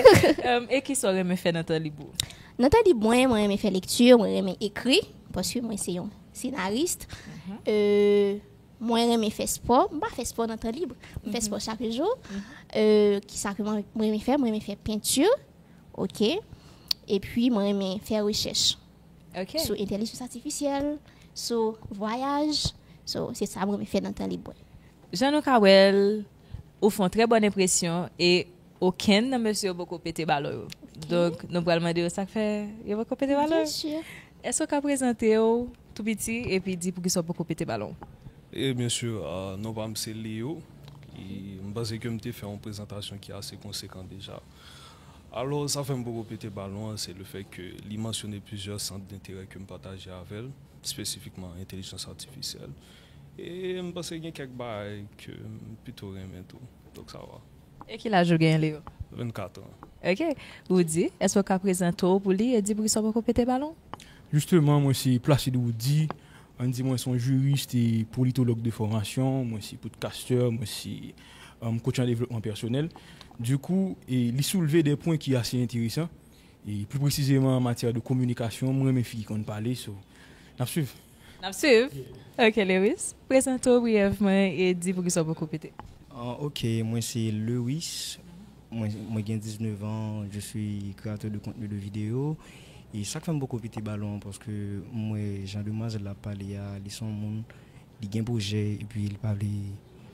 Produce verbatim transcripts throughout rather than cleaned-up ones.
Um, e kisa w renmen fè nan tan lib ou? Nan tan lib mwen, mwen renmen fè lekti, mwen renmen ekri, paske mwen se yon senaris. Euh, mwen renmen fè spò. M pa fè spò nan tan lib. Mwen fè spò chak jou. Euh, kisa ke mwen mwen renmen fè? Mwen renmen fè penti. Ok. Epi, mwen renmen fè rechèch Ok. sou entèlijans atifisyèl, sou vwayaj. So, se sa mwen renmen fè nan tan lib mwen. Jan nou ka wè l, ou fè yon trè bòn enpresyon e okenn nan mesye yo poko pete balon yo. Ok. Donk, nou pral mande yo sa k fè yo poko pete balon yo. Byen si. Èske w ka prezante w tou piti epi di poukisa w poko pete balon? E byen si, euh, non pa m se Leo. E m panse ke m te fè yon prezantasyon ki ase konsekan deja. Alò, sa fè m poko pete balon an, se le fè ke li mansyone plizyè sant denterè ke m pataje avè l, espesifikman entèlijans atifisyèl. E m panse gen kèk bagay ke m pito renmen tou. Donk, sa va. E ki laj ou genyen, Leo? Vennkat an. Ok. Woody, èske w ka prezante w pou li e di poukisa w poko pete balon? Jisteman, mwen se Placide Woody. Ann di mwen se yon jiris e politològ de fòmasyon. Mwen se podkastè, mwen se, um, coach an devlopman pèsonèl. Dikou, e li soulve de pwen ki ase enteresan. E pli presizeman, an matyè de kominikasyon, mwen renmen fi ki konn pale, so, n ap swiv. N ap swiv. Ok, Lewis, prezante w briyèvman e di poukisa w poko pete. Ah, ok, mwen se Lewis. Mwen, mwen gen diznèf an, je suis créateur de contenu de vidéo. E sa k fè m poko pete balon an, paske m wè jan demwazèl la ap pale a, li se yon moun, li gen pwojè, epi li pa vle,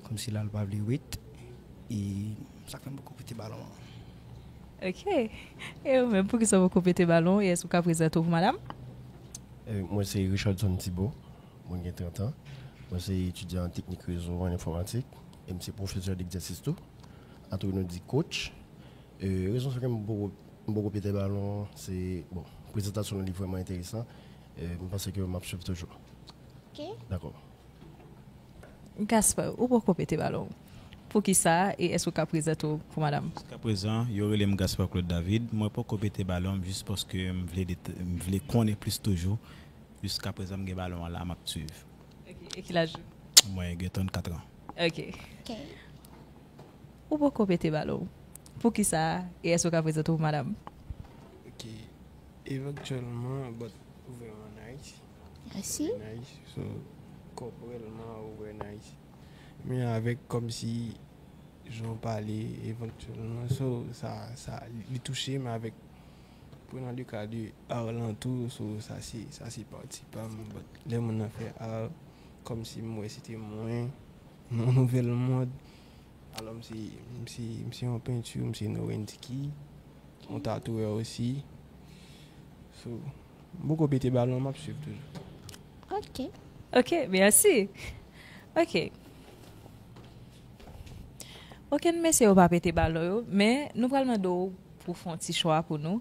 kòmsi la, li pa vle wet. E sa k fè m poko pete balon an. Ok. E ou menm, poukisa w poko pete balon? E èske w ka prezante w pou madanm? Eh, mwen se Richardson Thibault, mwen gen trant an. Mwen se etidyan an teknik rezo an enfòmatik e m se pwofesè degzèsis tou. Atò nou di coach. Eh, rezon sa ke m poko, m poko pete balon, se, bon, prezantasyon li vrèman enteresan. Eh, m panse ke m ap swiv toujou. Ok. Dakò. Gaspard, ou poko pete balon. Poukisa e èske w ka prezante w pou madanm? Jiskaprezan, yo rele m Gaspard Claude David. Mwen poko pete balon jis paske m vle det-, m vle konnen plis toujou. Jiskaprezan, m gen balon an la, m ap swiv. Ok, e ki laj ou? Mwen gen trannkat an. Ok. Ok. Ou poko pete balon. Poukisa e èske w ka prezante w pou madanm? Ok. Evantyèlman, but ou vrèman nice. Mèsi. Ou nice. So, kòporèlman, ou vrè nice. Men avèk kòmsi jan w pale, evantyèlman, so, sa, sa, li touche m avèk, prenant le ka de art lan tou, so, sa se, sa se pati pa m, but lè moun nan fè art, kòmsi m wè se te mwen, yon nouvèl mòd, alò m se, m se, m se yon penti, m se Norenski, yon tatouè osi. So, m poko pete balon, m ap swiv toujou. Ok. Ok, mèsi. Ok. Okenn mesye yo pa pete balon yo, men nou pral mande w pou fè yon ti chwa pou nou.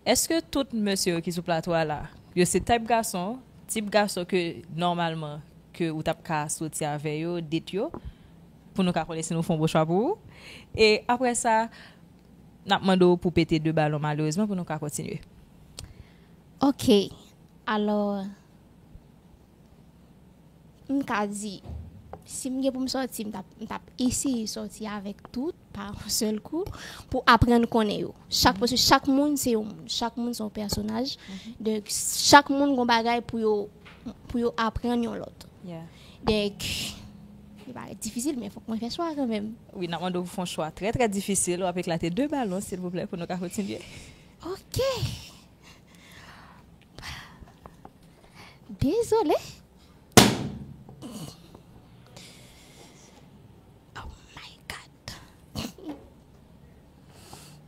Èske tout mesye yo ki sou plato a la, yo se tayp gason, tip gason ke nòmalman ke ou t ap ka soti avè yo, date yo, pou nou ka konnen si nou fè yon bon chwa pou ou? E apre sa, n ap mande w pou pete de balon malerezman pou nou ka kontinye. Ok. Alò, m ka di, si m gen pou m sòti, m t ap, m t ap eseye sòti avèk tout, pa yon sèl kou, pou aprann konnen yo. Chak, paske chak moun se yon moun, chak moun se yon pèsonaj. Donk, chak moun gon bagay pou yo, pou yo aprann yon lòt. Yeah. Donk, li parèt difisil, men fòk mwen fè chwa kanmenm. Wi, n ap mande w pou fè yon chwa trè, trè difisil. W ap eklate de balon, silvouplè, pou nou ka kontinye. Ok. Dezole. Oh my God.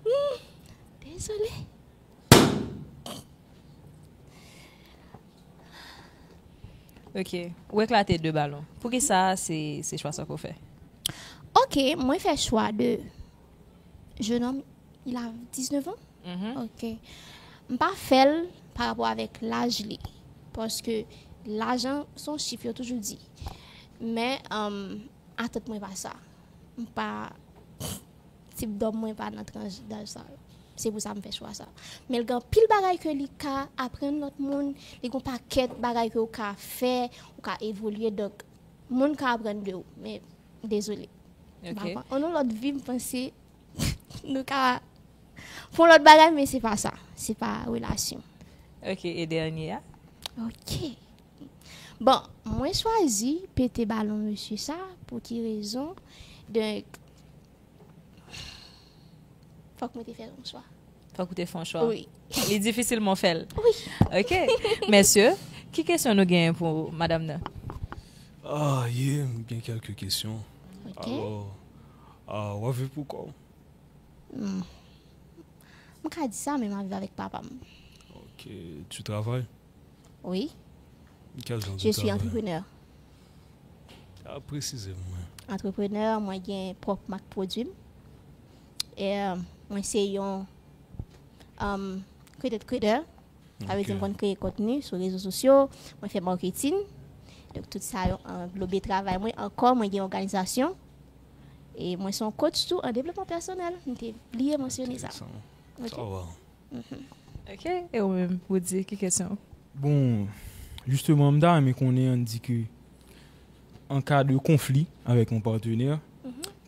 Hmm, dezole. Ok, ou eklate de balon. Poukisa se, se chwa sa ke w fè? Ok, mwen fè chwa de jeune homme, il a dix-neuf ans. Mhm. Ok. M pa fè l pa rapò avèk laj li. Paske lajan se yon chif yo toujou di. Men, um, atant mwen pa sa. M pa, tip dòm mwen pa nan tranch daj sa yo. Se pou sa m fè chwa sa. Men l gen anpil bagay ke li ka aprann lòt moun. Li gen yon pakèt bagay ke w ka fè, ou ka evolye. Donk, moun ka aprann de ou. Men, dezole. Ok. M pa konn. An yon lòt vi, m panse nou ka pou yon lòt bagay, men se pa sa. Se pa relasyon. Ok, e dènye a? Ok. Bon, mwen chwazi pete balon mesye sa, pou ki rezon? Donk, fòk mwen te fè yon chwa. Fòk ou te fè yon chwa. Wi. Li difisil, men w fè l. Wi. Ok. Mesye, ki kesyon nou genyen pou madanm nan? Ah, ye, m gen kèlke kesyon. Ok. Alò, ah, w ap viv pou kò w? Hmm. M ka di sa, men m ap viv avèk papa m. Ok, tu travay? Wi. Quel genre de Je suis travail? Entrepreneur. Ah, presize mwen. Entrepreneur, mwen gen pwòp mak pwodui m. E, euh, mwen se yon um, content creator. Sa vle di m konn kreye kontni sou rezo sosyo, mwen fè marketing. Donk tout sa yo anglobe travay mwen. Ankò, mwen gen òganizasyon. E mwen se yon coach tou an devlopman pèsonèl. M te bliye mansyone sa. Enteresan. Ok. Sa va. Mhm. Ok, e ou menm, Woody, ki kesyon? Bon, jisteman, m ta renmen konnen, ann di ke an ka de konfli avèk yon patnè,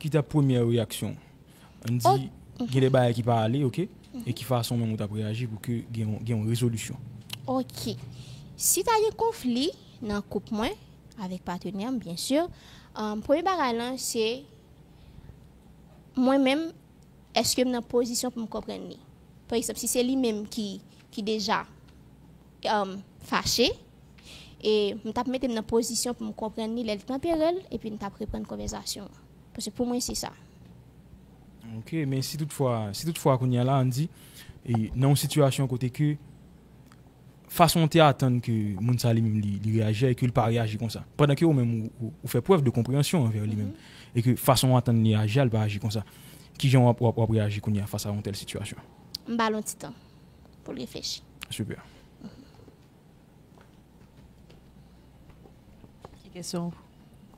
ki t ap premyè reyaksyon? Ann di, gen de bagay ki pa ale, ok? E ki fason menm ou t ap reyaji pou ke gen yon, gen yon rezolisyon? Ok. Si ta gen konfli nan koup mwen avèk patnè m, byen si, um, premye bagay lan se mwen menm, èske m nan pozisyon pou m konprann li? Pa egzanp, si se li menm ki, ki deja um, fache, e m t ap mete m nan pozisyon pou m konprann li lè l tanpere l, epi n t ap reprann konvèsasyon an. Paske pou mwen, se sa. Ok, men si toutfwa, si toutfwa kounye a la, ann di, e, nan yon sitiyasyon kote ke fason w te atann ke moun sa li menm li, li reyaji a e ke l pa reyaji konsa. Pandan ke ou menm ou, ou, ou fè prèv de konpreyansyon anvè li menm. E ke fason w atann li aji a, l pa aji konsa. Kijan w ap, w ap, w ap reyaji kounye a fas a yon tèl sitiyasyon? M ba l yon ti tan pou l reflechi. Super. Ki kesyon?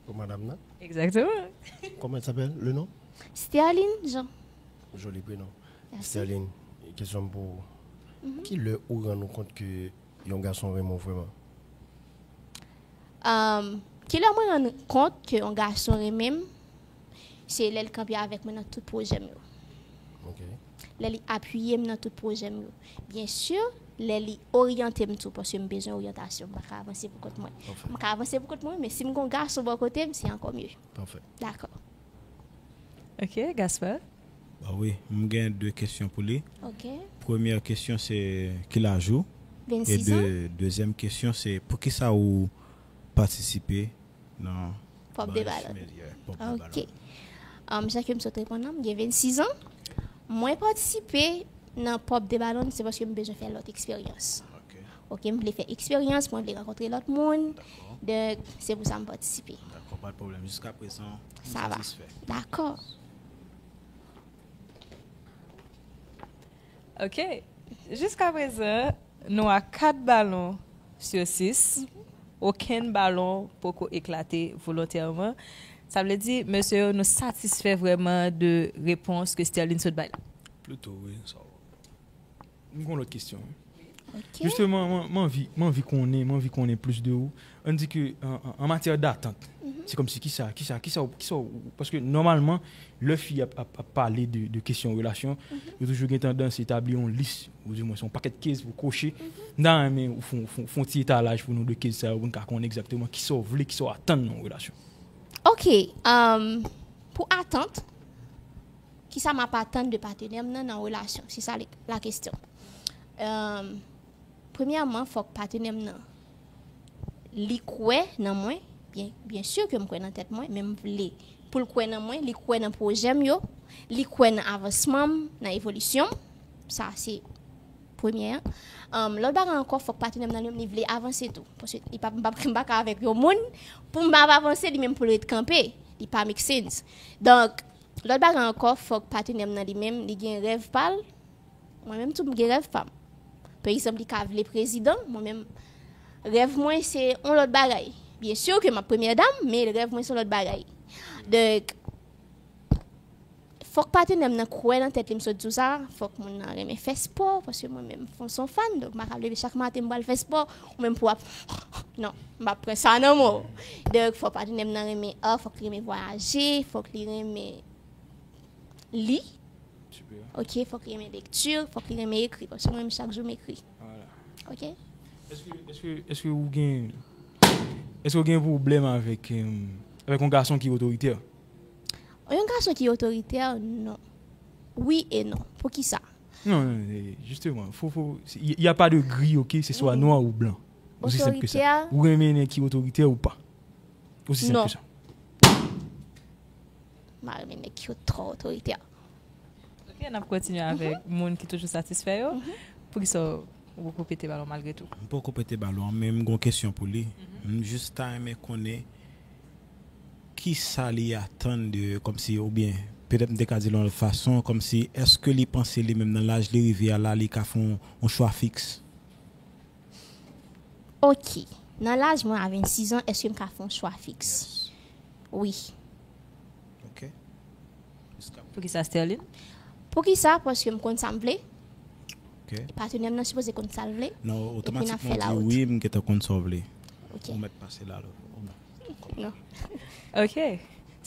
Pou madanm nan. Exactement. Comment il s'appelle? Le nom? Sterline Jean. Joli prénom. Merci. Sterline, kesyon m pou ou. Ki lè ou rann ou kont ke yon gason renmen w vrèman? Um, ki lè mwen rann kont ke yon gason renmen m, se lè l kanpe avèk mwen nan tout pwojè m yo. Ok. Lè li apiye m nan tout pwojè m yo. Byen si, lè li oryante m tou, paske m bezwen oryantasyon, m pa ka avanse pou kont mwen. M ka avanse pou kont mwen, men si m gen yon gason bò kote m, se ankò mye. Pafè. Dakò. Ok, Gaspard. Ba wi, m gen de kesyon pou li. Ok. Premyè kesyon se ki laj ou? E Vennsis an. de, dezyèm kesyon se poukisa ou patisipe nan Pòp de balon. Media, Pòp de Ok. Balon? Um, jan ke m sot reponn nan, m gen vennsis an. Mwen patisipe nan Pòp de Balon, se paske m bezwen fè lòt eksperyans. Ok, Ok, m vle fè eksperyans, mwen vle rankontre lòt moun. Donk, se pou sa m patisipe. Dakò, pa de pwoblèm. Jiska prezan, m Sa va. Satisfè. Dakò. Ok. Jiska prezan, nou a kat balon sou sis. Okenn balon poko eklate volontèman. Sa vle di, mesye yo, nou satisfè vrèman de repons ke Sterline sot bay la. Plito, wi, sa va. M gen yon lòt kesyon. Ok. Jisteman, mwen, mwen anvi, mwen anvi konnen, mwen anvi konnen plis de ou. Ann di ke an, an, an matyè datant, se kòmsi kisa, kisa, kisa, kisa, paske nòmalman, lè fi ap, ap, ap pale de, de kesyon relasyon, yo toujou gen tandans etabli yon lis, ou di mwen se yon pakèt kez pou koche. M ta renmen ou fon, fon, fon ti etalaj pou nou de kez sa yo, pou n ka konnen egzakteman kisa w vle, kisa w atann nan yon relasyon. Ok, um, pou atant, kisa m ap atann de patnè m nan nan relasyon? Se sa le- la kesyon. Um, premyèman, fòk patnè m nan, li kwè nan mwen. Byen, byen si ke m kwè nan tèt mwen, men m vle pou l kwè nan mwen, li kwè nan pwojè m yo, li kwè nan avansman m, nan evolisyon m. Sa se premye an. Um, lòt bagay ankò, fòk patnè m nan li menm, li vle avanse tou. Paske li pa, m pa, m pa ka avèk yon moun, pou m ap avanse, li menm pou l ret kanpe. Li pa make sense. Donk, lòt bagay ankò, fòk patnè m nan li menm, li gen rèv pa l. Mwen menm tou, m gen rèv pa m. Pa egzanp, li ka vle prezidan, mwen menm, rèv mwen se yon lòt bagay. Byen si ke m ap premyè dam, men rèv mwen se yon lòt bagay. Donk, fòk patnè m nan kwè nan tèt li, m sot di w sa, fòk moun nan renmen fè spò, paske mwen menm, m se yon fan, donk m pa ka leve chak maten m pral fè spò, ou menm pou w ap, non, m p ap pran sa nan men w. Donk, fòk patnè m nan renmen art, fòk li renmen vwayaje, fòk li renmen li. Ok, fòk li renmen lekti, fòk li renmen ekri, paske mwen menm chak jou m ekri. Ok? Èske, èske, èske ou gen, èske ou gen pwoblèm avèk, em, avèk yon gason ki otoritè? Yon gason ki otoritè, non. Wi e non. Poukisa? Non, non, eh, justement, faut, faut, il n'y a pas de grille, ok? C'est soit noir ou blanc. Aussi simple que ça. Otoritè. Ou renmen nèg ki otoritè ou pa. Aussi simple que ça. M pa renmen nèg ki twò otoritè. Ok, n ap kontinye avèk moun ki toujou satisfè yo. Poukisa w poko pete balon malgre tou? M poko pete balon an, men m gon kesyon pou li. M jis ta renmen konnen kisa li atann de, kòmsi, oubyen petèt m te ka di l yon lòt fason, kòmsi, èske li panse li menm nan laj li rive a la, li ka fè yon, yon chwa fiks? Ok. Nan laj mwen a vennsis an, èske m ka fè yon chwa fiks? Wi. Ok. Poukisa Sterline? Poukisa? Paske m konn sa m vle. Ok. Patnè m nan sipoze konn sa l vle. Non, Epi n ap fè la otomatikman ou di wout. Wi, m gentan konn sa w vle. Ok. Ou mèt pase la. Ou non. Non. Ok.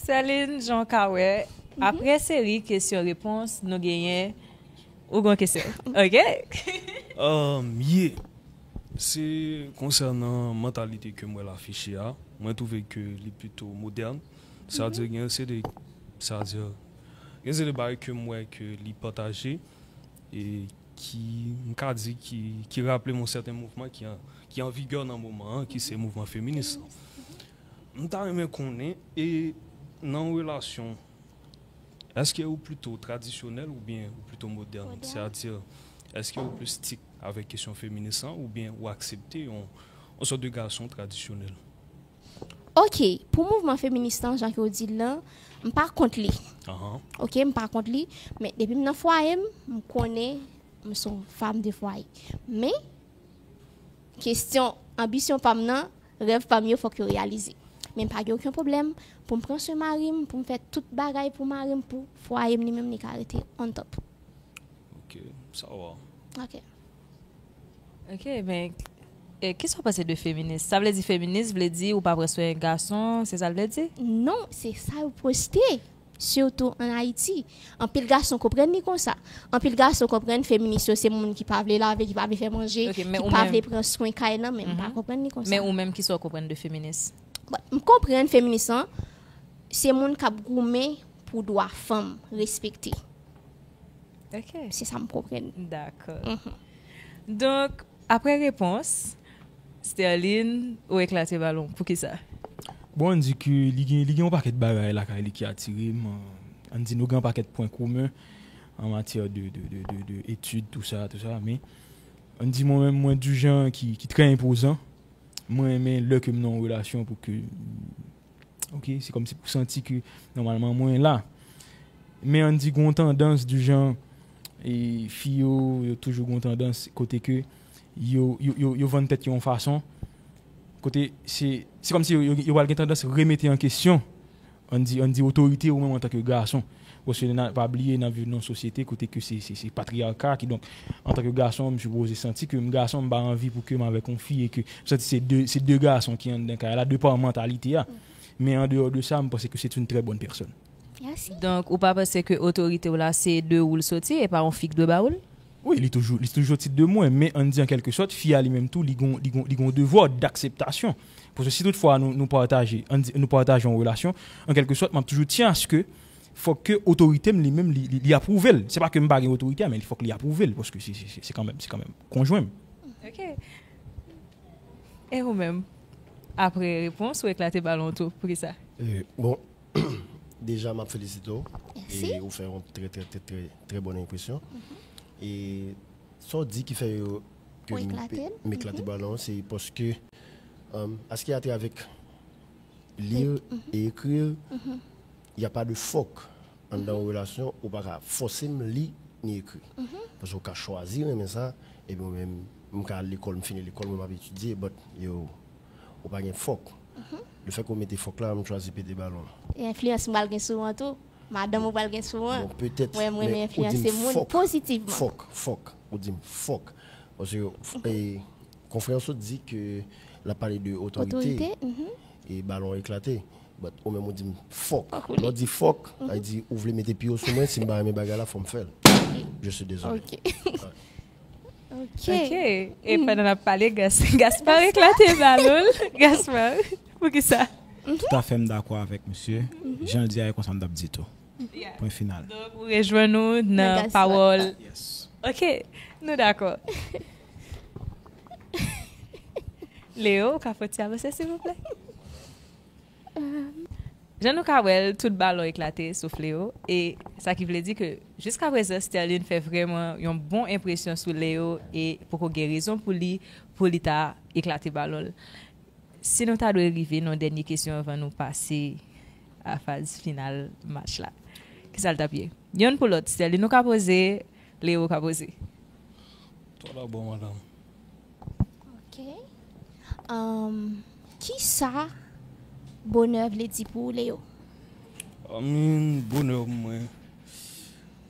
Sterline, jan w ka wè, apre seri kesyon repons, nou genyen ou gon kesyon. Ok? Um, yeah. Se konsènan mantalite ke m wè l afiche a, mwen twouve ke li pito modèn. Sa di gen se de, sa di gen se de bagay ke m wè ke li pataje e ki, m ka di ki, ki raple m yon sèten mouvman ki an, ki an vigè nan moman an, ki se mouvman feminis lan. M ta renmen konnen, e nan yon relasyon, èske ou plito tradisyonèl oubyen ou plito modèn? Sètadi, èske ou plis stick avèk kesyon feminis lan oubyen ou aksepte yon, yon sòt de gason tradisyonèl? Ok, pou mouvman feminis lan, jan ke w di l lan, m pa kont li. Ahan. Ok, m pa kont li, men depi m nan fwaye m, m konnen m se yon fanm de fwaye. Men, kesyon anbisyon pa m nan, rèv pa m yo fòk yo reyalize. Men m pa gen okenn pwoblèm pou m pran swen mari m, pou m fè tout bagay pou mari m, pou fwaye m li menm li ka rete on top. Ok, sa va. Ok. Ok, men e, kisa w panse de feminis? Sa vle di feminis vle di ou pa pran swen gason, se sa l vle di? Non, se sa yo poste. Sitou an Ayiti. Anpil gason konprann li konsa. Anpil gason konprann feminis yo se moun ki pa vle lave, ki pa vle fè manje, Ok, men ki ou pa menm- vle pran swen kay nan, men m pa konprann li konsa. Men ou menm, kisa w konprann de feminis? Bon, m konprann feminis lan, se moun k ap goumen pou dwa fanm respekte. Ok. Se sa m konprann. Dakò. Donk, apre repons, Sterline, ou eklate balon. Poukisa? Bon, ann di ke li gen, li gen yon pakèt bagay lakay li ki atire m. Ann di nou gen yon pakèt pwen komen an matyè de, de, de, de, de etid, tou sa, tou sa. Men, ann di mwen menm, mwen di jan ki, ki trè enpozan. Mwen renmen lè ke m nan yon relasyon pou ke, ok, se kòmsi pou santi ke nòmalman mwen la. Men ann di gen yon tandans di jan, e, fi yo, yo toujou gen yon tandans kote ke yo, yo, yo, yo vann tèt yo yon fason, kote se, se kòmsi yo, yo, yo pral gen tandans remete an kesyon, ann di, ann di otorite ou menm antanke gason. Paske n a pa bliye, n ap viv nan yon sosyete kote ke se, se, se patriyaka, kidonk, antanke gason, m sipoze santi ke m gason, m pa anvi pou ke m avèk yon fi e ke m santi se de, se de gason ki anndan kay la, de pa mantalite a. Men an deyò de sa, m panse ke se yon trè bòn pèsòn. Mèsi. Donk, ou pa panse ke otorite w la, se de ou l soti, e pa yon fi k dwe ba ou l? Wi, li toujou, li toujou tit de mwen, men ann di an kèlke sòt, fi a li menm tou, li gon, li gon, li gon devwa d'akseptasyon. Paske si toutfwa nou, nou pataje, ann di, nou pataje yon relasyon, an kèlke sòt, m ap toujou tyen aske fòk ke otorite m li menm li, li, li apwouve l. Se pa ke m pa gen otorite a, men li fòk li apwouve l, paske se, se, se, se kanmenm, se kanmenm konjwen m. Ok. E ou menm? Apre repons, ou eklate balon tou. Poukisa? E, bon, deja, m ap felisite w. Mèsi. E ou fè yon trè, trè, trè, trè, trè bòn enpresyon. E sa w di ki fè yo ke Ou m eklate pe- l? M eklate balon, se paske, um, aske atravèk li e ekri, y a pa de fòk. Anndan yon relasyon, ou pa ka fòse m li ni ekri. Paske ou ka chwazi renmen sa, epi mwen menm, m ka al lekòl, m fini lekòl, mwen m ap etidye, but yo, ou pa gen fòk. Le fè ke w mete fòk la, m chwazi pete balon. E enfliyans m pral gen sou mwen tou. Madanm ou pral gen sou mwen. Bon, petèt, Mwen, mwen men renmen ou di m enfliyanse moun fòk, pozitivman. Fòk, fòk, ou di m fòk. Paske, e, konferans ou di ke l ap pale de otorite. Otorite, mhm. E balon eklate. But ou menm ou di m fòk. Lè w di fòk, sa vle di ou vle mete pye w sou mwen, si m pa renmen bagay la, fò m fè l. Je suis désolé. Ok. Ok. E pandan n ap pale, Gas, Gaspard eklate balon l. Gaspard, poukisa? Toutafè m dakò avèk misye. Jan l di a, e konsa m t ap di tou. Pwen final. Donk, ou rejwenn nou nan pawòl. Ok, nou dakò. Leo, ou ka fè yon ti avanse, silvouplè? Jan nou ka wè l, tout balon eklate sof Leo. E sa ki vle di ke jiskaprezan, Sterline fè vrèman yon bon enpresyon sou Leo e poko gen rezon pou li, pou li ta eklate balon l. Si nou ta dwe rive nan dènye kesyon anvan nou pase a faz final match la, kisa l t ap ye? Yonn pou lòt, Sterline ou ka poze, Leo ka poze. Twa dabò, madanm. Ok. Um, kisa bonè vle di pou ou, Leo? I mean, bonè mwen,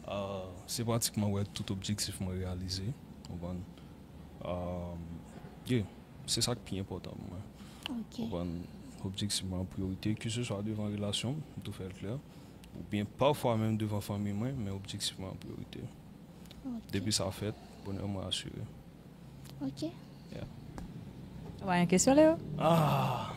uh, se pratikman wè tout objektif mwen reyalize. Konprann? Um, yeah, se sa k pi enpòtan pou mwen. Ok. Konprann? Objektif mwen an priyorite, ke se swa devan relasyon m, m tou fè l klè, oubyen pafwa menm devan fanmi mwen, men objektif mwen an priyorite. Ok. Depi sa fèt, bonè mwen asire. Ok. Yeah. Ou pa gen kesyon, Leo? Ah!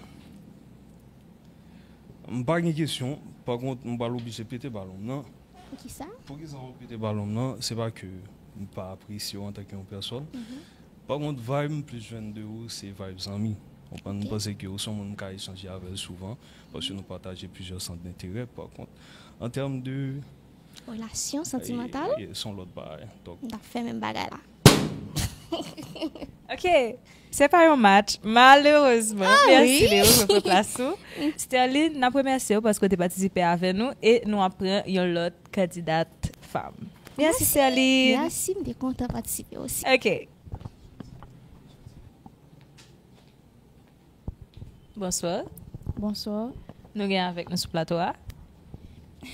M pa gen kesyon, pa kont, m pral oblije pete balon m nan. Poukisa? Poukisa m ap pete balon m nan? Se pa ke m pa apresye w antanke yon pèsòn. Pa kont, vibe m plis jwenn de ou, se vibe zanmi. Ou konprann? M Ok. Panse ke ou se yon moun m ka echanje avè l souvan, paske nou pataje plizyè sant denterè. Pa kont, an tèm de Relasyon santimantal? Se yon lòt bagay. Donk, M t ap fè menm bagay la. Ok, se pa yon match, malerezman. Ah, Mèsi, wi. Leo, mwen pran plas ou. Sterline, n ap remèsye w paske w te patisipe avè nou e nou ap pran yon lòt kandidat fanm. Mèsi, Sterline. Mèsi, m te kontan patisipe osi. Ok. Bonswa. Bonswa. Nou gen avèk nou sou plato a.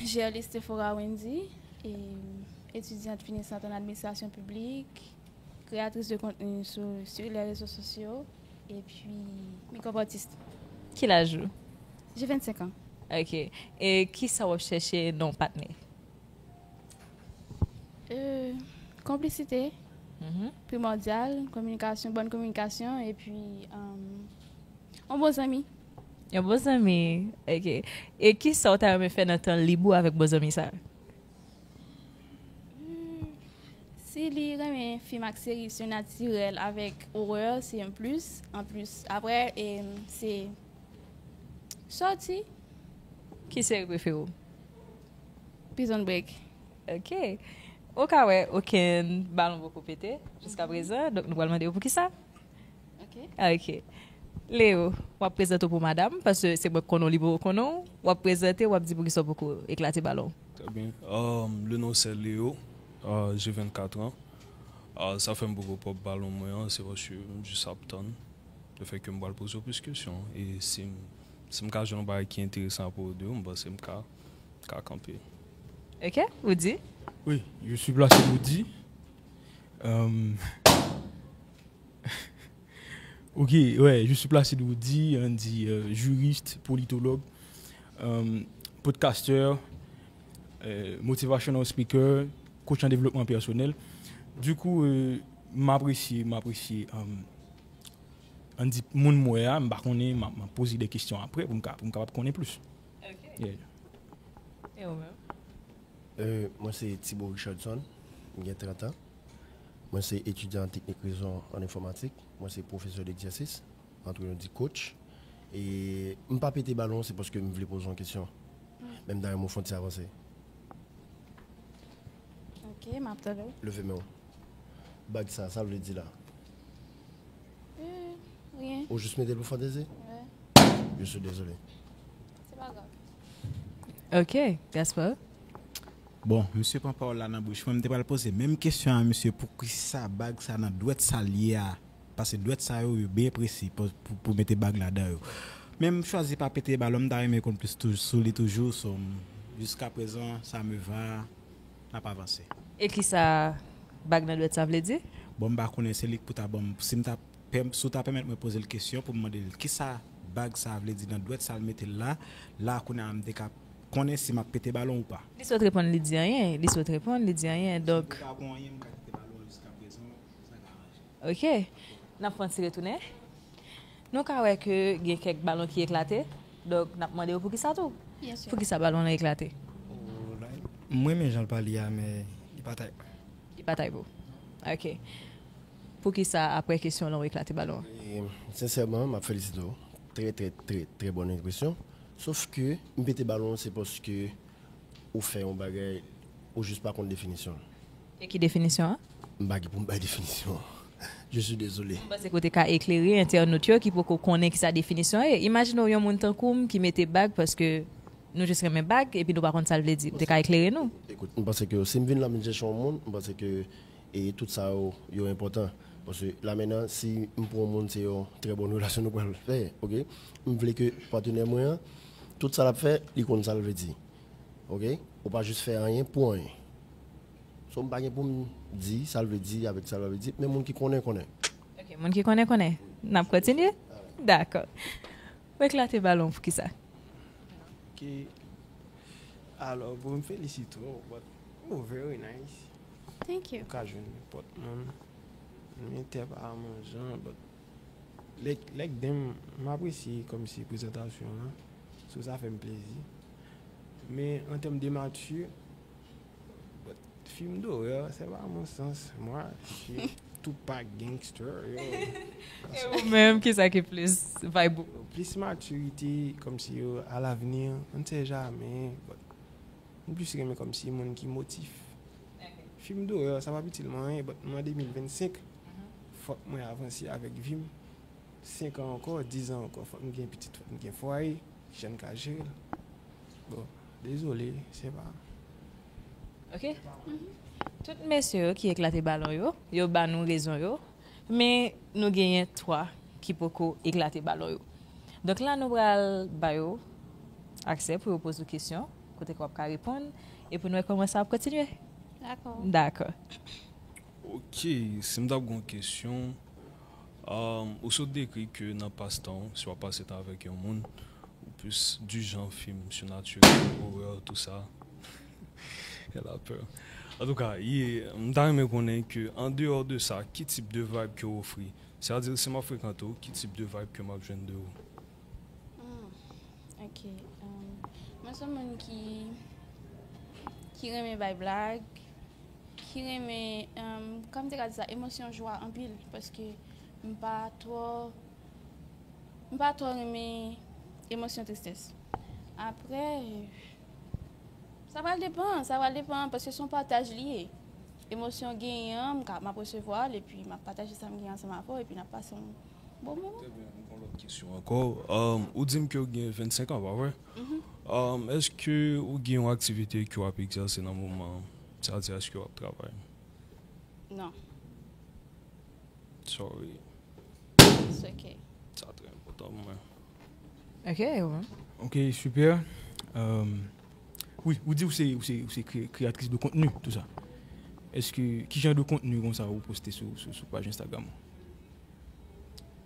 Gerly Stephora Wendy, e, etudyant finisant an administrasyon piblik, kreyatris de kontni sou, sou les réseaux sociaux, epi makeup artist. Ki laj ou? J'ai vingt-cinq ans. Ok. E kisa w ap chèche nan yon patnè? Euh, konplisite, Mhm. primòdyal, kominikasyon, bòn kominikasyon, epi euh, yon bon zanmi. Yon bon zanmi. Ok. E kisa w ta renmen fè nan tan lib ou avèk bon zanmi sa? Si li renmen fim ak seri sinatirèl avèk orè, se yon plis. Anplis, apre, e, se sòti. Ki seri prefere w? Prison Break. Ok. Ou ka wè okenn balon poko pete jiska prezan, donk nou pral mande yo poukisa. Ok. Ok. Leo, w ap prezante w pou madanm, paske se mwen k konnen w, li poko konnen w. W ap prezante, w ap di poukisa w poko eklate balon. Très bien. Euh, le nom c'est Léo. Euh, j'ai vingt-quatre ans. Euh, sa fè m poko pòp balon mwen an, se paske m jis ap tann. Le fait que m pral poze w plis kesyon. E si m, si m ka jwenn yon bagay ki enteresan apwopo de ou, m panse m ka, ka kanpe. Ok, Woody? Oui, je suis placé Woody. Euh, ok, ouais, je suis placé Woody, on dit euh, juriste, politologue, euh, podcasteur, euh, motivational speaker, coach en développement personnel. Du coup, euh, m apresye, m apresye, euh, on dit moun m wè a, m pa konnen, m ap, m ap poze de kesyon apre pou m ka, pou m kapab konnen plis. Ok. Yeah. E ou menm? Euh, mwen se Thibault Richardson, m gen trant an. Mwen se etidyan an teknik rezo an enfòmatik. Mwen se pwofesè degzèsis, antre nou di coach. E m pa pete balon, se paske m vle poze yon kesyon. Men m ta renmen w fè yon ti avanse. Ok, m ap tande w. Leve men w. Bag sa, sa vle di la? Euh, rien. Ou jis mete l pou fantezi? Ouais. Je suis désolé. Se pa grav. Ok, Gaspard. Bon, misye pran pawòl la nan bouch mwen, m te pral poze menm kesyon a misye, poukisa bag sa nan dwèt sa l ye a? Paske dwèt sa yo, yo byen presi pou, pou, pou mete bag ladan yo. Men m chwazi pa pete balon, m ta renmen konn plis tou, sou li toujou, so, m, jiska prezan, sa me va, n ap avanse. E kisa bag nan dwèt sa vle di? Bon, m pa konnen se li k pou ta ban m, si m ta, si w ta pèmèt mwen poze l kesyon pou m mande l, kisa Bag sa vle di nan dwèt sa l mete l la, la kounye a m te ka konnen si m ap pete balon ou pa. Li sot reponn, li di anyen. Li sot reponn, li di anyen. Donk, M pa konn anyen, m ka pete balon jiska prezan, sa ka ranje. Ok. N ap fè yon ti retounen. Nou ka wè ke gen kèk balon ki eklate. Donk, n ap mande yo poukisa tou. Yes, sir. Poukisa balon lan eklate? M renmen jan l pale a, men li pa tay. Li pa tay pou. Ok. Poukisa apre kesyon lan ou eklate balon an? E, sensèman, m ap felisite w. Trè, trè, trè, trè bòn enpresyon. Sof ke m pete balon an, se paske ou fè yon bagay, ou jis pa konn definisyon l. E ki definisyon an? M pa gen pou m bay definisyon an. Je suis désolé. M panse ke w te ka eklere entènot yo ki poko konnen ki sa definisyon an ye. Imajine w yon moun tankou m ki mete bag paske nou jis renmen bag epi nou pa konn sa l vle di. Ou te ka eklere nou? Ekout, m panse ke si m vin la, m vin chèche yon moun, m panse ke e tout sa yo, yo enpòtan. Paske la menm, si m pran yon moun, se yon trè bòn relasyon nou pral fè, ok? M vle ke patnè mwen an, tout sa l ap fè, li konn sa l vle di. Ok? Ou pa jis fè anyen pou anyen. So, m pa gen pou m di sa l vle di avèk sa l pa vle di, men moun ki konnen, konnen. Ok, moun ki konnen, konnen. N ap kontinye? Dakò. Ou eklate balon pou ki sa? Ok. Alò, bon, m felisite w, but oh, very nice. Thank you. Ou ka jwenn nenpòt moun. Men tè pa a manjan, but lèk, lèk den m, m apresye kòmsi prezantasyon an. So, sa fè m plezi. Men an tèm de mati, but fim dorè, c'est pas mon sens. Moi, je suis Tupac gangster, yo. E ou menm, ki sa ki plis vibe ou? Plis matirite, kòmsi yo, à l'avenir, on ne sait jamais, but m plis renmen kòmsi moun ki motif. Fim dorè, sa p ap itil mwen anyen, but mwen de mil vennsenk, fòk mwen avanse avèk vi m. Senk an ankò, diz an ankò, fòk m gen pitit, fòk m gen fwaye, kijan m ka jere l. Bon, dezole, se pa. Ok? Tout mesye yo ki eklate balon yo, yo ba nou rezon yo, men nou genyen twa ki poko eklate balon yo. Donk la, nou pral ba yo aksè pou yo poze w kesyon, kote ke w ap ka reponn, epi nou wè kòman sa ap kontinye. Dakò. Dakò. Ok, si m t ap gen yon kesyon, um, ou sot dekri ke nan pastan w, si w ap pase tan avèk yon moun, ou plis du genre film surnaturel, horreur, tout sa. Elle a peur. Antouka, ye, m ta renmen konnen ke, an deyò de sa, ki tip de vibe ke w ofri? Sètadi, si m ap frekante w, ki tip de vibe ke m ap jwenn de ou? Hmm, ok. Um, mwen se yon moun ki, ki renmen bay blag, ki renmen, um, kòman m te ka di sa, emosyon jwa anpil, paske m pa twò, m pa twò renmen emosyon tristès. Apre, sa pral depann, sa pral depann, paske se yon pataj li ye. Emosyon genyen an, m ka, m ap resevwa l, epi m ap pataje sa m genyen ansanm avè w, epi n ap pase yon bon moman. Trè byen, m gen yon lòt kesyon ankò. Um, ou di m ke w gen vennsenk an, pa vre? Um, èske ou gen yon aktivite ke w ap egzèse nan moman an? Sètadi, èske w ap travay? Non. Sorry. It's ok. Sa trè enpòtan pou mwen. Ok, bon. Ok, super. Euh, wi, ou di ou se, ou se, ou se kreyatris de kontni, tou sa. Èske, ki jan de kontni konsa ou poste sou, sou, sou paj Instagram ou?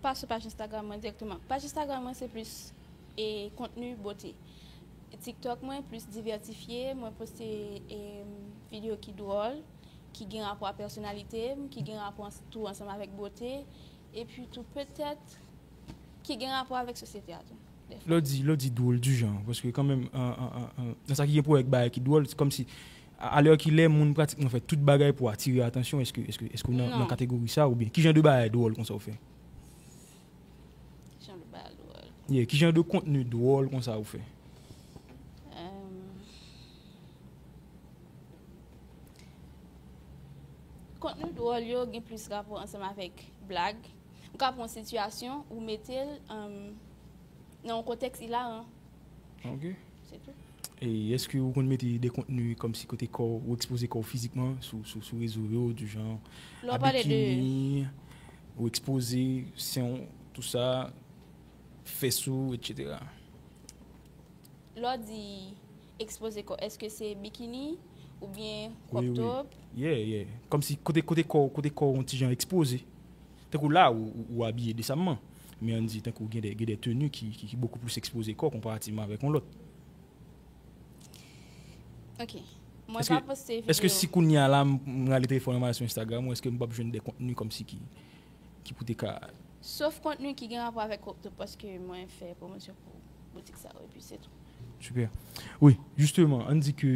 Pa sou paj Instagram mwen dirèkteman. Paj Instagram mwen se plis e kontni bote. TikTok mwen plis divètifye, mwen poste e, videyo ki dwòl, ki gen rapò a pèsonalite m, ki gen rapò ans- tou ansanm avèk bote, epi tou petèt ki gen rapò avèk sosyete a tou. Lè w di, lè w di dwòl du genre, paske kanmenm, an, an, an, an, nan sa ki gen pou wè ak bagay ki dwòl, se kòmsi, a, alèkilè, moun pratikman fè tout bagay pou atire atansyon, èske, èske, èske w nan, Non. Nan kategori sa, oubyen ki jan de bagay dwòl konsa w fè? Ki jan de bagay dwòl? Yeah, ki jan de kontni dwòl konsa ou fè? Euh, kontni dwòl yo gen plis rapò ansanm avèk blag. Ou ka pran yon sitiyasyon, ou mete l, euh, nan yon kontèks ilaran. Ok. Se tou. E èske ou konn mete de kontni kòmsi kote kò w, ou ekspoze kò w fizikman sou, sou, sou rezo yo, du genre, Lè w pale de bikini, ou ekspoze sen w, tou sa, fès ou, et cetera? Lè w di ekspoze kò, èske se bikini oubyen crop top? Yeah, yeah. Kòmsi kote, kote kò, kote kò w yon ti jan ekspoze. Tankou la, ou, ou, ou abiye desamman. Men ann di tankou gen de, gen de teni ki, ki, ki bokou plis ekspoze kò konparativman avèk yon lòt. Ok. Mwen pa poste videyo. Èske si kounye a la m m rale telefòn mwen m ale sou Instagram ou èske m p ap jwenn de kontni kòmsi ki, ki pou te ka. Sof kontni ki gen rapò avèk crypto paske mwen fè pwomosyon pou boutik sa yo epi se tou. Super. Wi, jisteman, ann di ke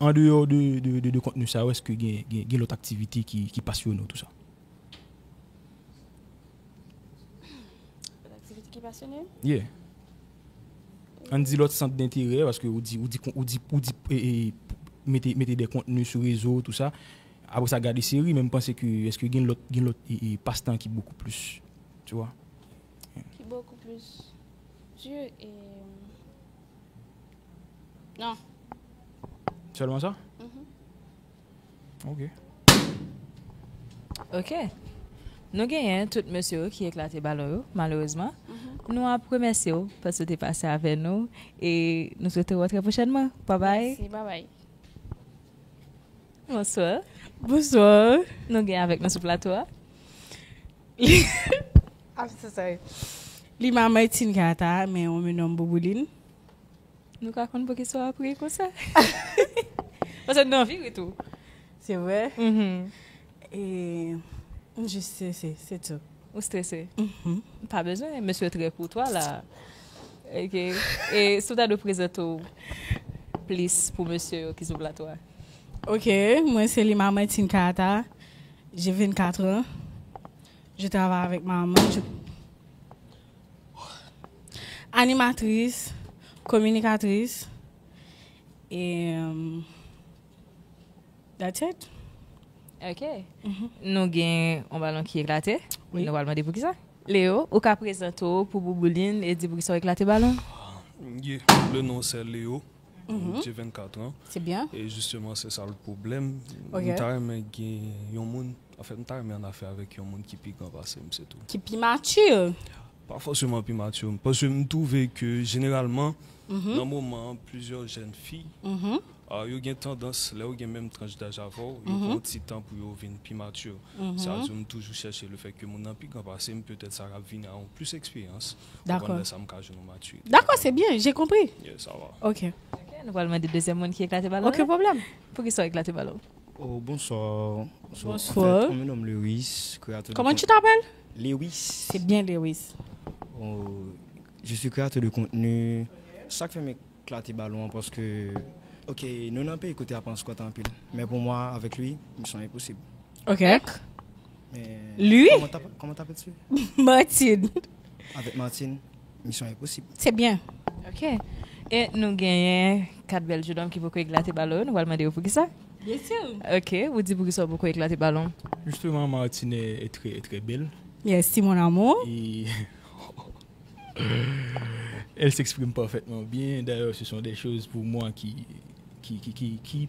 an deyò de, de, de, de kontni sa yo, èske gen, gen, gen lòt aktivite ki, ki pasyone w tou sa? Lòt aktivite ki pasyone m? Yeah. Ann di lòt sant denterè, paske ou di, ou di, ou di, ou di e, e, mete, mete de kontni sou rezo, tou sa. Apre sa, gade seri, men m panse ke, èske gen lòt, gen lòt e, e, pastan ki bokou plis, tu vois? Ki bokou plis di e. Non. Sèlman sa? Mhm. Ok. Ok. Nou genyen tout mesye yo ki eklate balon yo, malerezman. Nou ap remèsye w paske w te pase avè nou e nou swete w trè pwochènman. Babay. Mèsi, babay. Bonswa. Bonswa. Nou gen avèk nou sou plato a. I'm so sorry. Li ma Martine Carter, men on me nomme Bouboulin. Nou ka konn poukisa w ap ri konsa? Paske nou anvi ri tou. Se vre? Mhm. E m jis strese, se tou. Ou strese? Mhm. Pa bezwen, mesye trè koutwa la. Ok. E si w ta dwe prezante w plis pou mesye yo ki sou plato a? Ok, mwen se Lima Martine Carter. J'ai vingt-quatre ans. Je travaille avec maman. Je... Animatrice, communicatrice. Et euh, that's it. Ok. Nou gen yon balon ki eklate. Wi. Nou pral mande poukisa. Leo, ou ka prezante w pou Bouboulin e di poukisa w eklate balon? Yeah, le nom c'est Léo. J'ai vingt-quatre ans. C'est bien. Et justement, c'est ça le problème. Ok. M ta renmen gen yon moun, anfèt, m ta renmen an afè avèk yon moun ki pi gran pase m, se tou. Ki pi mature. Pa fòseman pi mature. Paske m twouve ke jeneralman, nan moman an, plizyè jèn fi, ah, yo gen tandans, lè yo gen menm tranch daj avè w, yo pran yon ti tan pou yo vin pi mature. Sa di, m toujou chèche le fèt ke moun nan pi gran pase m, petèt sa ap vini a yon plis eksperyans. Dakò. Konprann lè sa m ka jwenn yon matirite. D'accord, c'est bien, j'ai compris. Yeah, sa va. Ok. Ok, nou pral mande dezyèm moun ki eklate balon. Aucun problème. Poukisa w eklate balon? Oh, bonsoir. So, Bonsoir. En fait, on me nomme Lewis, créateur de Comment con- tu t'appelles? Lewis. C'est bien, Lewis. Oh, je suis créateur de contenu. Sa k fè m eklate balon an, paske, ok, nou nan peyi kote ap an squat anpil. Men pou mwen, avèk li, misyon enposib. Ok. Men, Lui? Comment t'appelles, comment t'appelles-tu? Martine. Avec Martine, misyon enposib. C'est bien. Ok. E nou genyen kat bèl jennonm ki poko eklate balon yo. Nou pral mande yo poukisa. Bien sûr. Ok, ou di poukisa w poko eklate balon. Justement, Martine est, est très, est très belle. Merci, mon amour. Et elle s'exprime parfaitement bien. D'ailleurs, ce sont des choses pour moi qui, qui, qui, qui, qui,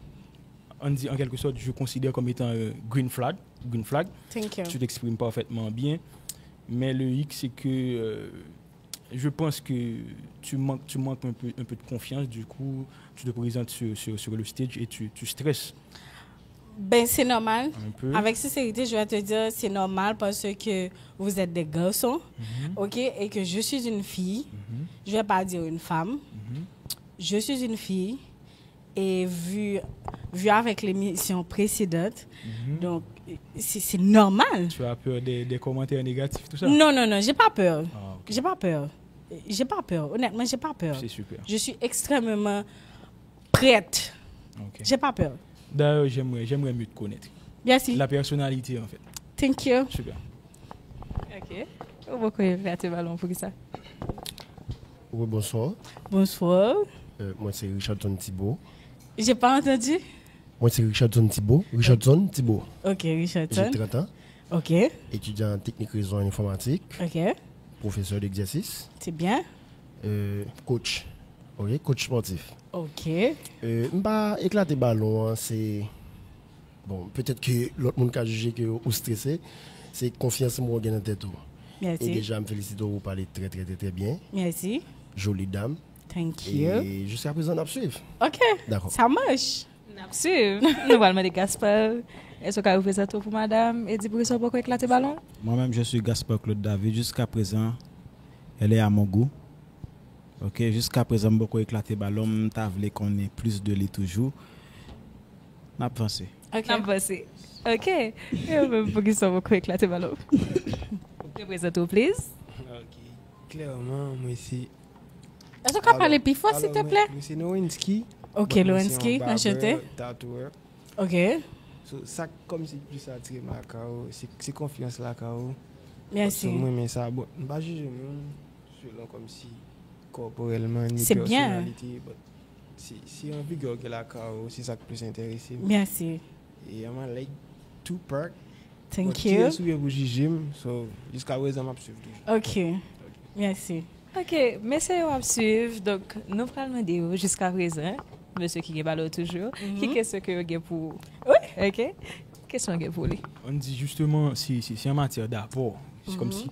on dit en quelque sorte, je considère comme étant un green flag. Green flag. Thank you. Tu t'exprimes parfaitement bien. Mais le hic, c'est que euh, je pense que tu manques, tu manques un peu, un peu de confiance. Du coup, tu te présentes sur, sur, sur le stage et tu, tu stresses. Ben, c'est normal. Un peu. Avec sincérité, je vais te dire, c'est normal parce que vous êtes des garçons, ok, et que je suis une fille. Je vais pas dire une femme. Je suis une fille. Et vu, vu avec l'émission précédente, donc, c'est c'est normal. Tu as peur des, des commentaires négatifs, tout ça? Non, non, non, j'ai pas peur. Ah, ok. J'ai pas peur. J'ai pas peur. Honnêtement, j'ai pas peur. C'est super. Je suis extrêmement prête. Ok. J'ai pas peur. D'ailleurs, j'aimerais, j'aimerais mieux te connaître. Merci. La personnalité, en fait. Thank you. Super. Ok. Ou poko eklate balon poukisa. Oui, bonsoir. Bonsoir. Euh, mwen se Richardson Thibault. J'ai pas entendu. Mwen se Richardson Thibault. Richardson Thibault. Ok, J'ai Richardson. trente ans. Ok, Étudiant en technique réseau et informatique. Ok. Professeur d'exercice. C'est bien. Euh, coach. Ok, coach sportif. Ok. Euh, m pa eklate balon an, se bon, petèt ke lòt moun ka jije ke ou strese, se konfyans mwen gen nan tèt ou. E Merci. Deja m felisite w, ou pale trè trè trè trè byen. Merci. Jolie dame. Thank you. E jiska prezan n ap swiv. Ok. D'accord. Ça marche. N ap swiv. Nou pral mande Gaspard, èske w ka reprezante w pou madanm e di poukisa w poko eklate balon? Moi-même, je suis Gaspard Claude David. Jusqu'à présent, elle est à mon goût. Ok, jiska prezan m poko eklate balon, m ta vle konnen plis de li toujou. N ap vanse. Ok. N ap vanse. Ok. Yo menm, poukisa w poko eklate balon? Reprezante w, please. Ok. Klèman, mwen se Èske w ka pale pi fò, silteplè? Mwen se Nowensky. Ok, Lowensky, anchante. Tatouè. Ok. So, sa k kòmsi plis atire m lakay ou, se, se konfyans lakay ou. Mèsi. Mwen renmen sa. Bon, m pa jije moun selon kòmsi kòporèlman ni pèsonalite. But se, se anvi ke w gen lakay ou, se sa k plis enterese m. Mèsi. E I'm a like Tupac. Thank But you. Kiyès ou ye pou jije m? So, jiska prezan, m ap swiv toujou. Ok. Mèsi. Ok, mesye yo ap swiv, donk nou pral mande yo jiska prezan, mesye ki gen balon toujou, ki kesyon ke yo gen pou ou? Ok? Kesyon gen pou li. Ann di jisteman, se, se, se an matyè dapò. Se kòmsi,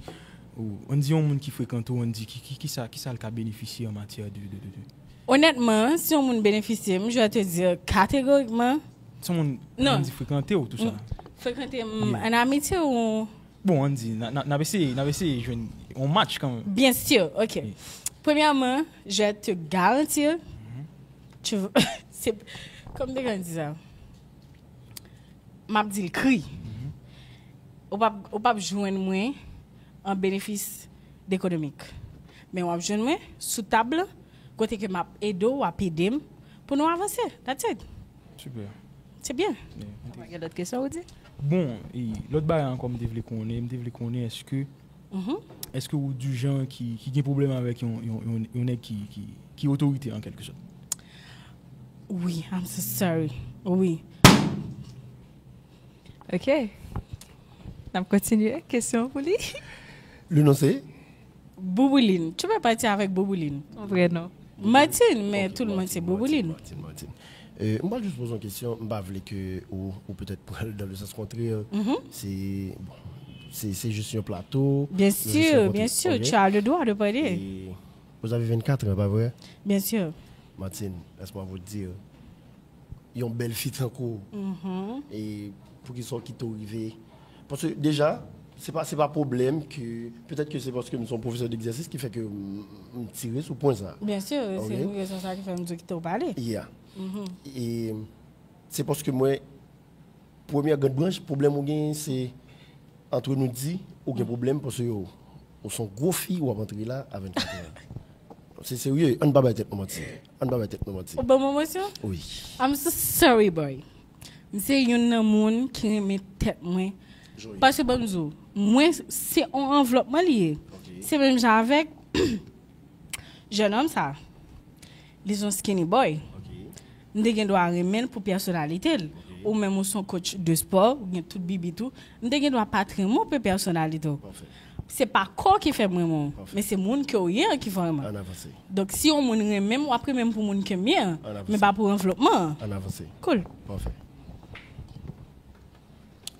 ou, ann di yon moun ki frekante w, ann di ki, ki, ki sa, ki sa l ka benefisye an matyè de, de, de, de. Honnêtement, si yon moun benefisye m, je vais te dire catégoriquement, Se yon moun, Non. Ann di frekante w, tou sa. Frekante m an amitye ou? Bon, ann di, n a, n a, n ap eseye, n ap eseye jwenn yon match kanmenm. Bien sûr, ok. Premièrement, je vais te garantir, tu vois, c'est comme de grandi ça. M ap di l kri. Ou p ap, ou p ap jwenn mwen an benefis ekonomik. Men w ap jwenn mwen sou tab la, kote ke m ap ede w, w ap ede m pou nou avanse. That's it. Super. Se byen. Yeah. Pa gen lòt kesyon ou di? Bon, e lòt bagay ankò m te vle konnen, m te vle konnen èske èske ou di jan ki, ki gen pwoblèm avèk yon, yon, yon, yon nèg ki, ki, ki otorite an kèlke sòt? Wi, I'm so sorry. Wi. Ok. N ap kontinye. Kesyon pou li? Le nom c'est Boubouline. Tu peux partir avec Boubouline. Ton vrai nom. Martine, men tout le monde se Boubouline. Martine, Martine. Euh, m pral jis poze yon kesyon, m pa vle ke ou, ou petèt pran l dans le sens contraire. Se bon, se se jis yon plato. Bien sûr, bien sûr, tu as le droit de parler. Et vous avez vingt-quatre ans, pas vrai? Bien sûr. Martine, laisse-moi vous dire, yon bèl fi tankou w. E poukisa w kite w rive? Paske deja, se pa, se pa pwoblèm ke, petèt ke se paske m se yon pwofesè d'egzèsis ki fè ke m, m tire sou pwen sa. Bien sûr, se pou rezon sa ki fè m di w kite w pale. Yeah. E se paske mwen, premyè grenn branch, pwoblèm ou genyen, se antre nou di, ou gen pwoblèm paske yo, ou se yon gwo fi, w ap antre la a vennkat an. Se serye, ann pa bay tèt nou manti. Ann pa bay tèt nou manti. Ou ban m emosyon? Wi. I'm so sorry, boy. M se youn nan moun ki renmen tèt mwen. Paske ban m di w, mwen se yon anvlòpman li ye. Se menm jan avèk jennonm sa. Li se yon skinny boy. M te gen dwa renmen l pou pèsonalite l. Ou menm ou se yon coach de sport, ou gen tout bibit ou. M te gen dwa pa t renmen w pou pèsonalite w. Se pa kò w ki fè m renmen w, men se moun ke w ye an ki fè w renmen m. Donk si yon moun renmen m, w ap renmen m pou moun ke m ye an, men pa pou anvlòpman an. Ann avanse. Cool. Pafè.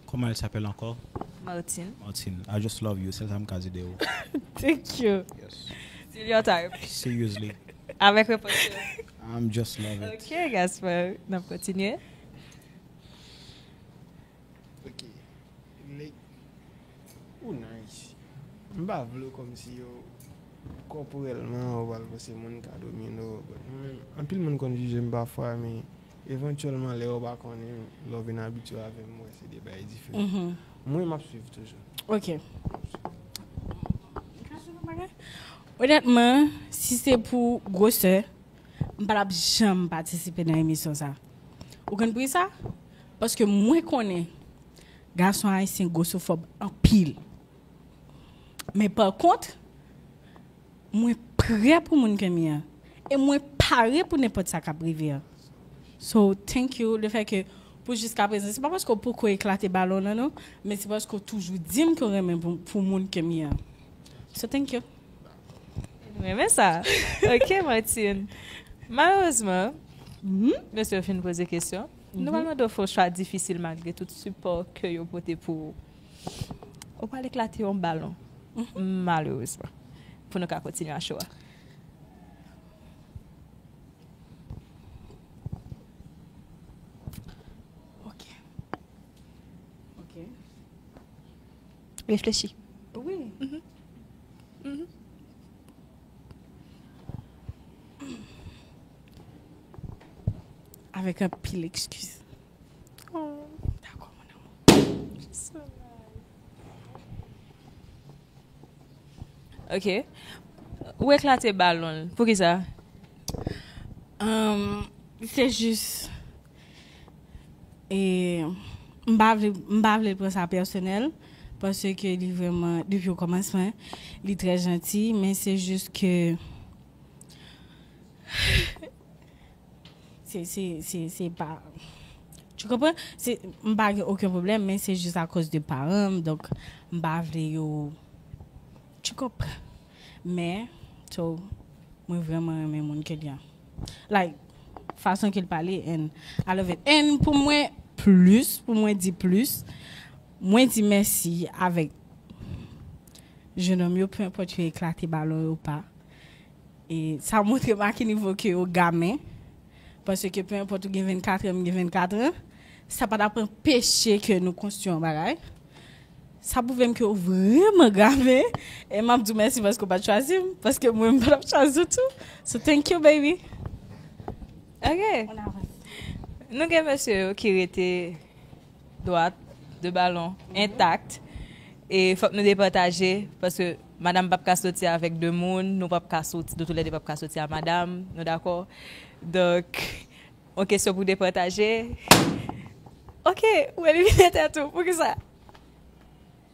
Comment elle s'appelle encore? Martine. Martine. I just love you. Sèl sa m ka di de ou. Thank you. Still your type. Seriously. Avèk repons yo. I'm just love it. Ok, Gaspard. N ap kontinye. Ok. Like, ou nice. M pa vle w kòmsi yo kòporèlman ou pral panse moun ka domine w. But mwen menm, anpil moun konn jije m pafwa, men evantyèlman lè yo pa konnen m, lè w vin abitye w avè m, w wè se de bagay diferan. Mwen m ap swiv toujou. Ok. Onètman, si se pou gwosè, m pa t ap janm patisipe nan emisyon sa. Ou konn poukisa? Paske mwen konnen gason ayisyen gwosofòb anpil. Men pa kont, mwen prè pou moun ke m ye an. E mwen pare pou nenpòt sa k ap rive an. So, thank you. Lefètke pou jiska prezan, se pa paske w poko eklate balon nan non, men se paske w toujou di m ke w renmen pou, pou moun ke m ye an. So, thank you. Nou renmen sa. Ok, Martine. Malerezman, mesye yo fin poze kesyon. Nou pral mande w fè yon chwa difisil malgre tout sipò ke yo pote pou ou. Ou pral eklate yon balon. Malerezman. Pou nou ka kontinye a show a. Reflechi. Wi. Avèk anpil ekskiz. Oh, dakò, mon amour. Ok. Ou eklate balon l. Poukisa? Um, se jis e, m pa vle m pa vle pran sa pèsonèl paske li vrèman depi o kòmansman li trè janti, men se jis ke se se se se pa tu konpran? Se m pa gen okenn pwoblèm, men se jis akoz de paran m, donk m pa vle yo tu konpran? Men so mwen vrèman renmen moun ke li an. Like fason ke l pale and I love it. And pou mwen plis, pou mwen di plis, mwen di mèsi avèk jenòm yo, pe enpòt yo eklate balon yo pa. E sa montre m a ki nivo ke yo gamen. Paske pe enpòt ou gen vennkat an, m gen vennkat an, sa pa t ap anpeche ke nou konstwi yon bagay. Sa pwouve m ke w vrèman gamen. E m ap di w mèsi paske w pa t chwazi m. Paske mwen, m pa t ap chwazi w tou. So thank you, baby. Ok. Nou gen mesye yo ki rete dwat, de balon, entak. E fòk nou departaje, paske madanm p ap ka soti avèk de moun, nou p ap ka soti, nou toulède p ap ka soti a madanm, nou dakò? Donk, yon kesyon pou departaje. Ok, ou elimine tèt ou, poukisa?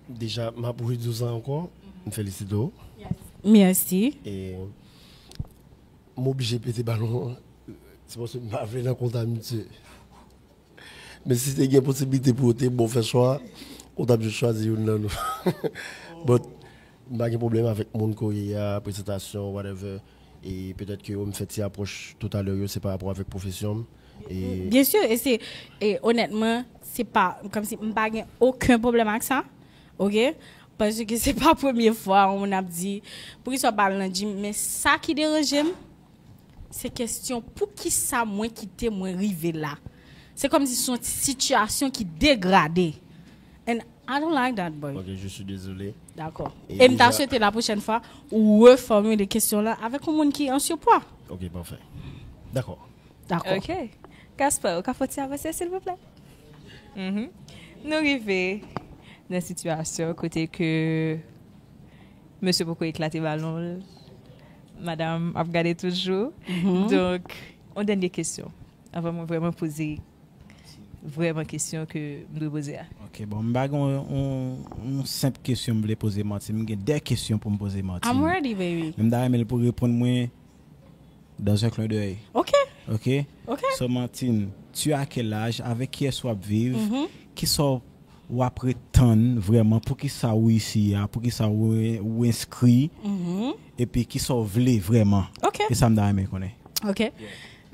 Deja, m ap redi w sa ankò, m felisite w. Mèsi. E m oblije pete balon an, se paske m pa vle nan kontaminasyon. Men si te gen posiblite pou yo te bon fè chwa, ou t ap jis chwazi youn nan nou. But m pa gen pwoblèm avèk moun ke w ye a, prezantasyon, whatever. E petèt ke yo m fè ti apwòch toutalè yo, se pa rapò avèk pwofesyon m. E Byen si, e se e onètman, se pa kòmsi m pa gen okenn pwoblèm ak sa. Ok? Paske se pa premye fwa yon moun ap di poukisa w pa al nan gym, men sa ki deranje m, se kesyon poukisa mwen kite mwen rive la. Se kòmsi se yon sitiyasyon ki degrade. And I don't like that, boy. Ok, je suis désolé. Dakò. E E m ta deja- swete la pwochèn fwa ou refòmile kesyon lan avèk yon moun ki an sipwa. Ok, pafè. Dakò. Dakò. Ok. Gaspar, ou ka fè ti avanse, silvouplè? Mhm. Nou rive nan sitiyasyon kote ke mesye poko eklate balon l. Madanm ap gade toujou. Donk, yon dènye kesyon. Avan mwen vrèman poze vrèman kesyon ke m dwe poze a. Ok, bon, m pa gen yon, yon, yon senp kesyon m vle poze Martine. M gen de kesyon pou m poze Martine. I'm ready, baby. Men m ta renmen l pou reponn mwen dans un clin d'œil. Ok, Ok? ok. So, Martine, tu as quel âge? Avec qui est-ce w ap viv? Kisa w ap ret tann vrèman? Poukisa ou isi a? Poukisa ou, ou enskri? Epi kisa w vle vrèman? Ok. E sa m ta renmen konnen. Ok,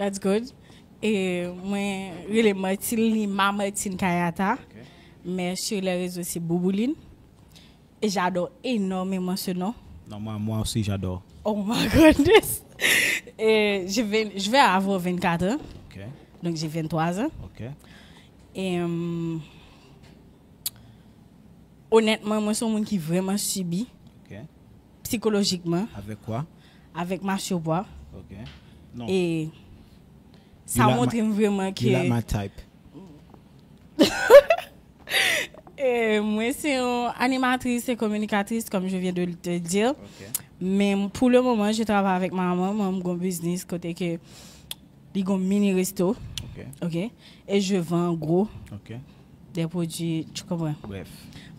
that's good. E mwen rele Martine, li Ma Martine Kayata. Mais sur les réseaux, c'est Bouboulin. Et j'adore énormément ce nom. Non, moi, moi aussi, j'adore. Oh my goodness. Et je vais, je vais avoir vingt-quatre ans. Ok, Donc j'ai vingt-trois ans. ok, Et euh, honnêtement, mwen se yon moun ki vrèman sibi ok. Psychologiquement Avec quoi? Avec Mache Obwa. Ok. Non. E sa You like montre my- m vrèman You like ke my type. E mwen se yon animatris e kominikatris, comme je viens de te dire. Ok. Men pou le moman, je travay avèk manman mwen, m gon biznis kote ke li gon mini resto. Ok. Ok. E je vends en gros Ok. des produits, tu comprends? Bref.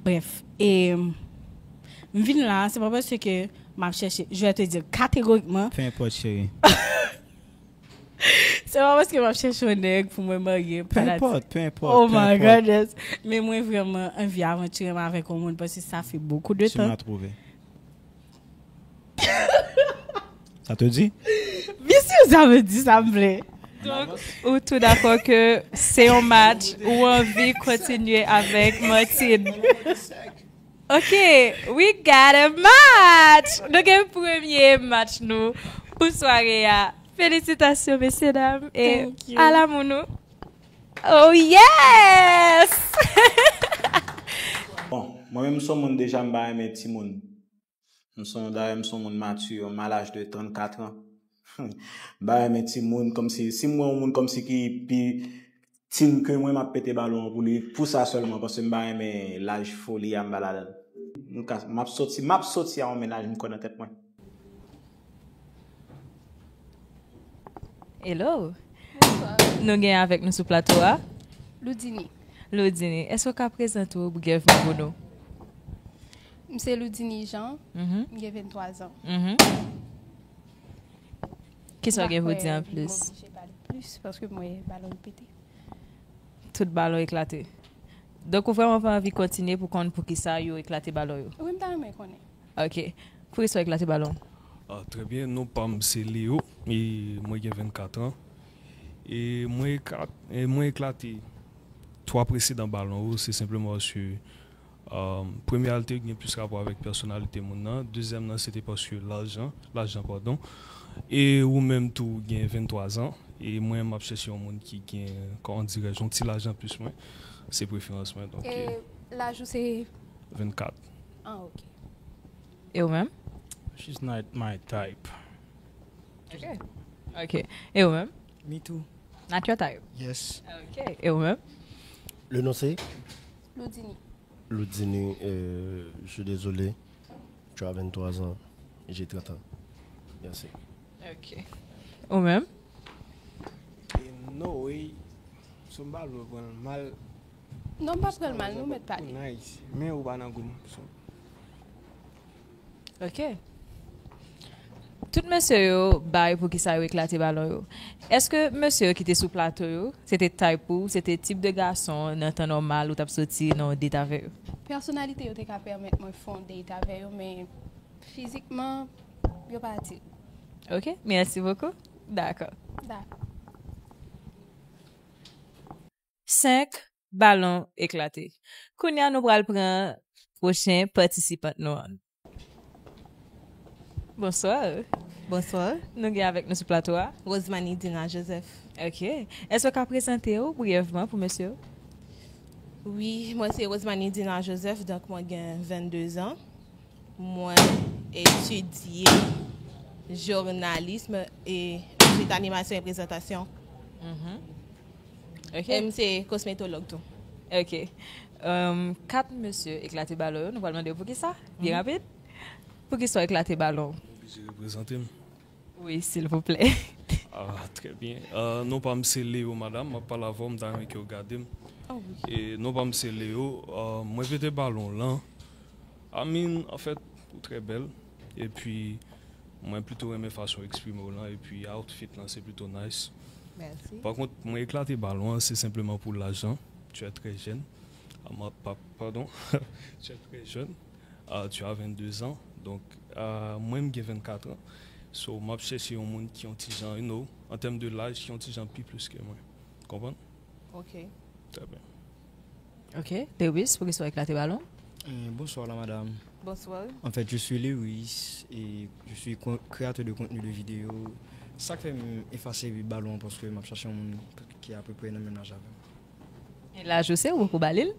Bref, e m vin la, se pa paske m ap chèche, je vais te dire catégoriquement, Peu importe, chérie. se pa paske m ap chèche yon nèg pou mwen marye. Peu importe, peu importe. Oh peu my importe. Goodness. Men mwen vrèman anvi avantire m avèk yon moun paske sa fè beaucoup de Tu temps. m'as trouvé. Ça te dit? Byen si sa vle di sa m vle. Donk, ou tou dakò ke se yon match ou anvi kontinye avèk Martine. Ok, we got a match! Nou gen premye match nou pou sware a. Felisitasyon, mesye dam. E Thank you. Ala moun nou. Oh yes! Bon, mwen menm m se yon moun deja m pa renmen timoun. M se yon, dayè m se yon moun mati, m a laj de trannkat an. M pa renmen timoun, kòmsi, si m wè yon moun kòmsi ki pi tin ke mwen, m ap pete balon an pou li, pou sa sèlman, paske m pa renmen laj foli a, m pa ladan l. M ka, m ap soti, m ap soti a yon mennaj, m kwè nan tèt mwen. Hello. Bonswa. Nou gen avèk nou sou plato a. Loudini. Loudini, èske w ka prezante w brèvman pou nou? M se Loudini Jean, mhm, m gen venntwa zan. Mhm. Kisa w gen pou di anplis? M pa kwè m oblije pale plis paske m wè balon yo pete. Tout balon eklate. Donk, ou vrèman pa anvi kontinye pou konn poukisa yo eklate balon yo? Wi, m ta renmen konnen. Ok. Poukisa w eklate balon? Ah, trè byen. Non pa m se Leo, e mwen gen vennkat an. E mwen ekla-, e mwen eklate twa presedan balon yo, se senpleman paske, um, premye a, l te gen plis rapò avèk pèsonalite moun nan. Dezyèm nan, se te paske lajan, lajan, padon. E ou menm tou, ou gen venntwa zan. E mwen, m ap chèche yon moun ki gen, kòman dirèj, yon ti lajan plis mwen. Se preferans mwen, donk, e, eh, laj ou se? Vennkat. Ah, ok. E ou menm? She's not my type. Ok. Ok. E ou menm? Me too. Not your type. Yes. Ok. E ou menm? Le nom c'est? Loudini. Loudini, euh, je suis désolé. Tu as vingt-trois ans. J'ai trente ans. Merci. Ok. Ou menm? E no way. Sou m pa vle w pran l mal. Non, m pa pran l mal, nou mèt pale. Nice. Men ou pa nan gou m. So. Ok. Tout mesye yo bay poukisa yo eklate balon yo. Èske mesye yo ki te sou plato yo, se te type ou, se te tip de gason nan tan nòmal ou t ap soti nan yon date avè yo? Pèsonalite yo te ka pèmèt mwen fè yon date avè yo, men fizikman, yo pa atire. Ok, merci beaucoup. Dakò. Dakò. Senk balon eklate. Kounye a, nou pral pran pwochen patisipant nou an. Bonswa. Bonswa. Nou gen avèk nou sou plato a? Rosemanie Dina Joseph. Ok. Èske w ka prezante w briyèvman pou mesye yo? Wi, mwen se Rosemanie Dina Joseph, donk mwen gen vennde zan. Mwen etidye jounalis e answit animasyon e prezantasyon. Mhm. Ok. E m se kosmetològ tou. Ok. Em, kat mesye eklate balon yo, nou pral mande yo poukisa, byen rapid. Poukisa w eklate balon? Mwen oblije reprezante m? Wi, silvouplè. Ah, trè byen. Ah, non pa m se Leo, madanm. M ap pale avè w, m ta renmen ke w gade m. Oh, wi. E non pa m se Leo. Ah, mwen pete balon lan. I mean, anfèt, ou trè bèl. Epi, mwen plito renmen fason w eksprime w lan. Epi, outfit lan, se plito nice. Mèsi. Pa kont, mwen eklate balon an, se senpleman pou lajan. Tu es très jeune. Ah, ma, pa, padon. Tu es très jeune. Ah, tu as vingt-deux ans. Donk, ah, mwen, m gen vennkat an. So, m ap chèche yon moun ki yon ti jan, you know, an tèm de laj, ki yon ti jan pi plis ke mwen. Konprann? Ok. Trè byen. Ok. Lewis, poukisa w eklate balon? Eh, bonsoir, la madame. Bonsoir. En fait, je suis Lewis et je suis con-, créateur de contenu de vidéo. Sa k fè m efase balon an, paske m ap chache yon moun ki apeprè nan menm laj avè m. E laj ou se ou poko ba li l?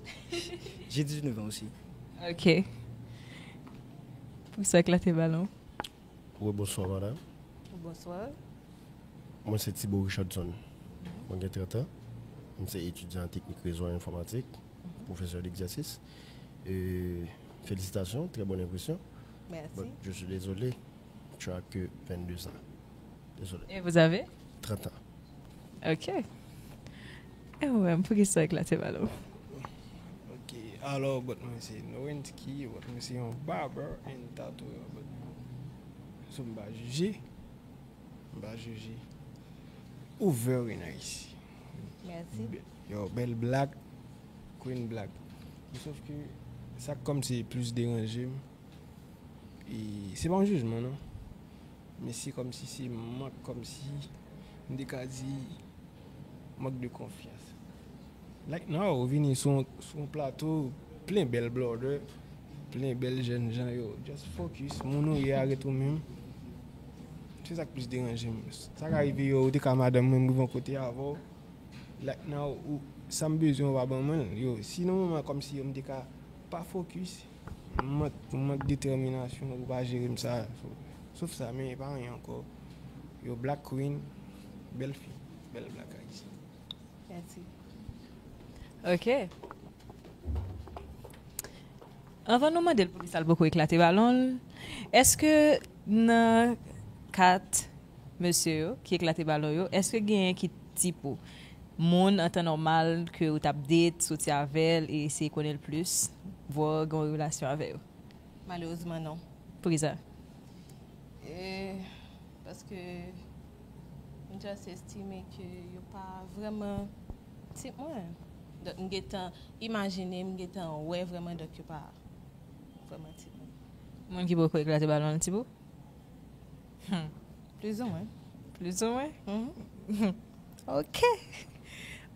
J'ai dix-neuf ans aussi. Ok. Poukisa w eklate balon? Wi, bonswa, madanm. Bonswa. Mwen se Thibault Richardson. Mwen gen trant an. Mwen se etidyan an teknik rezo e enfòmatik, pwofesè degzèsis. E felisitasyon, trè bòn enpresyon. Mèsi. But je suis désolé, tu as que vingt-deux ans. Désolé. Et vous avez? Trente ans. Ok. E ou menm, poukisa w eklate balon? Ok, alò, but mwen se Nowensky, but mwen se yon barber and tattooer, but so m pa jije, m pa jije. Ou very nice. Mèsi. Be-, yo, bèl black, queen black. Sòf ke sa k kòmsi plis deranje m, e se pa yon jijman, non. Men se kòmsi se mank, kòmsi, m te ka di, mank de konfyans. Like now, ou vini sou, sou yon plato, plen bèl blòdè, plen bèl jèn jan yo. Just focus, moun ou ye a ret ou menm. Se sa k plis deranje m. Sa ka rive yo, ou te ka madanm mwen, m rive yon kote avè w. Like now, ou, sa m bezwen, ou pa ban mwen l. Yo, si nan moman kòmsi yo, m te ka Pa fokis. Mank, mank detèminasyon pou pa jere m sa. Sof sa, men e pa anyen ankò. Yo, Black Queen, bèl fi, bèl Black Ayisyen. Mèsi. Ok. Anvan nou mande l poukisa l poko eklate balon l, èske nan kat mesye yo ki eklate balon yo, èske genyen ki tip ou moun an tan nòmal ke ou t ap date, soti avè l e eseye konnen l plis, vwa gen yon relasyon avè yo? Malerezman, non. Poukisa? E, paske m just estime ke yo pa vrèman tip mwen. Donk, m gentan imajine, m gentan wè vrèman, donk yo pa vrèman tip mwen. Moun ki poko eklate balon l tip ou? Plizoumwen. Plizoumwen? Mhm. Ok.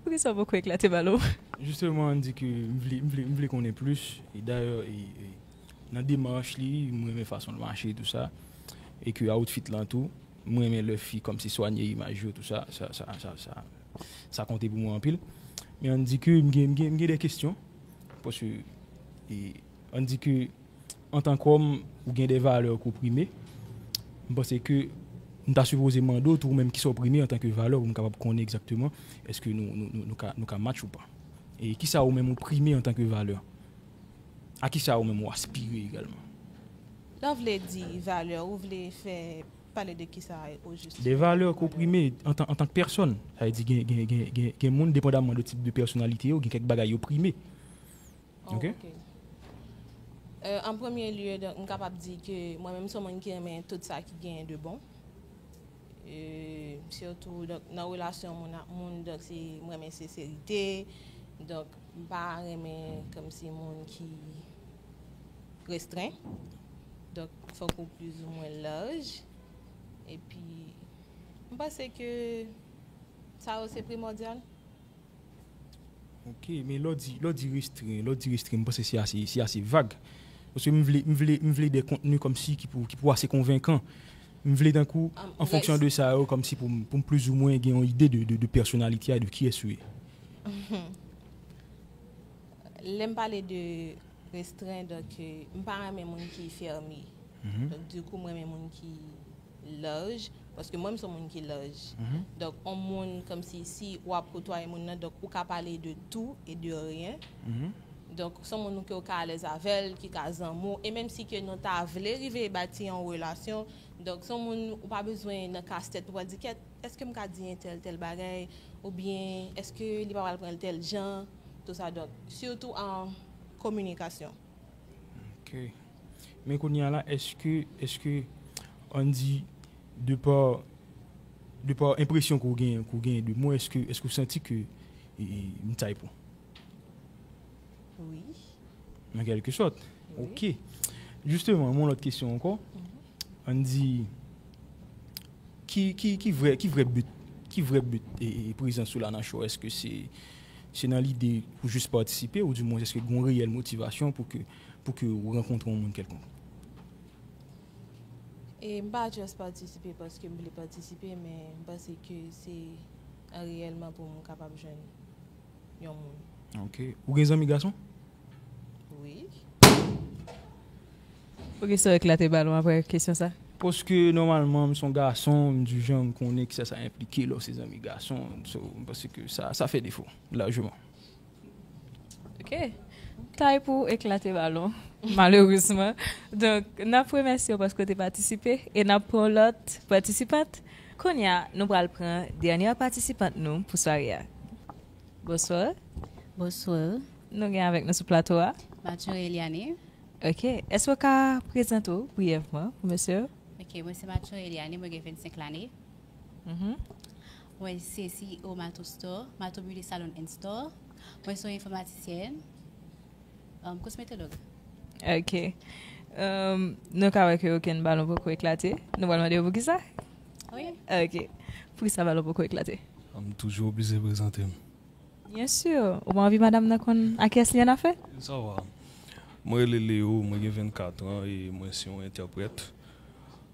Poukisa w poko eklate balon? Jisteman, ann di ke m vle, m vle, m vle konnen plis. E dayè, e, e, nan demach li, m renmen fason l mache, tou sa. E ke outfit lan tou, m renmen lè fi kòmsi swanye imaj yo, tou sa, sa, sa, sa, sa, sa konte pou mwen anpil. Men ann di ke m gen, m gen, m gen de kesyon. Paske, e, ann di ke antan kòm ou gen de valè ke w prime, m panse ke m ta sipoze mande w tou ou menm kisa w prime antan ke valè pou m kapab konnen egzakteman èske nou, nou, nou, nou ka, nou ka match ou pa. E kisa ou menm ou prime antan ke valè? A kisa ou menm ou aspire egalman? Lè w vle di valè, ou vle fè pale de kisa o jis? De valè ke w prime antan, antan ke pèsòn. Sa vle di gen, gen, gen, gen, gen moun, depandamman de tip de pèsonalite yo, gen kèk bagay yo prime. Ok. Ok. Euh, an premye lye, donk, m kapab di ke mwen menm se yon moun ki renmen tout sa ki genyen de bon. E, sitou, donk, nan relasyon moun ak moun, donk, se, m renmen senserite. Donk, m pa renmen kòmsi moun ki restren. Donk, fòk ou plizoumwen laj. Epi, m panse ke sa yo se primòdyal. Ok, men lè w di, lè w di restren, lè w di restren, m panse se ase, se ase vag. Paske m vle, m vle, m vle de kontni kòmsi ki pou, ki pou ase konvenkan. M vle tankou, Am, an fonksyon rès- de sa yo, kòmsi pou m, pou m plizoumwen gen yon ide de, de, de pèsonalite a, de kiyès ou ye. Lè m pale de restren, donk, euh, m pa renmen moun ki fèmen. Mhm. Donk, dikou, m renmen moun ki laj, paske mwen, m se yon moun ki laj. Mhm. Donk, yon moun, kòmsi, si w ap kotwaye moun nan, donk, ou ka pale de tou e de ryen. Mhm. Donk, se yon moun ke w ka alèz avè l, ki ka zanmi w, e menm si ke nou ta vle rive bati yon relasyon, donk, se yon moun ou pa bezwen nan kastèt pou w al di, kèt, èske m ka di entèl tèl bagay, oubyen èske li pa pral pran l tèl jan, tou sa. Donk, sitou an kominikasyon. Ok. Men kounye a la, èske, èske, ann di, de pa, de pa enpresyon ke w gen, ke w gen de mwen, èske, èske w santi ke e, e, m type ou? Wi. An kèlke sòt. Wi. Ok. Jisteman, yon lòt kesyon ankò. Ann di, ki, ki, ki vrè, ki vrè but, ki vrè but e, e, prezans ou la nan show? Èske se, se nan lide pou jis patisipe, ou dimwen èske gen yon reyèl motivasyon pou ke, pou ke ou rankontre yon moun kèlkonk? E m pa just patisipe paske m vle patisipe, men m panse ke se reyèlman pou m kapab jwenn yon moun. Ok. Ou gen zanmi gason? Wi. Poukisa w eklate balon apre kesyon sa? Paske nòmalman, m se yon gason, m di jan m konnen kisa sa enplike lè w se zanmi gason. So, m panse ke sa, sa fè defo, lajman. Ok. Type ou eklate balon, malerezman. Donk, n ap remèsye w paske w te patisipe e n ap pran yon lòt patisipant. Kounye a, nou pral pran dènyè patisipant nou pou sware a. Bonswa. Bonswa. Nou gen avèk nou sou plato a. Mathurin Eliane. Ok. Èske w ka prezante w briyèvman pou mesye yo? Ok, mwen se Mathurin Eliane, mwen gen vennsenk lane. Mhm. Mwen se C E O Mato Store, Mato Beauty Salon and Store. Mwen se yon enfòmatisyèn, um, kosmetològ. Ok. Um, nou ka wè ke okenn balon poko eklate. Nou pral mande yo poukisa? Wi. Ok. Poukisa balon poko eklate? M toujou oblije prezante m. Byen si. Ou pa anvi madanm nan konn a kiyès li annafè? Sa va. Mwen rele Leo, mwen gen vennkat an e mwen se yon entèprèt.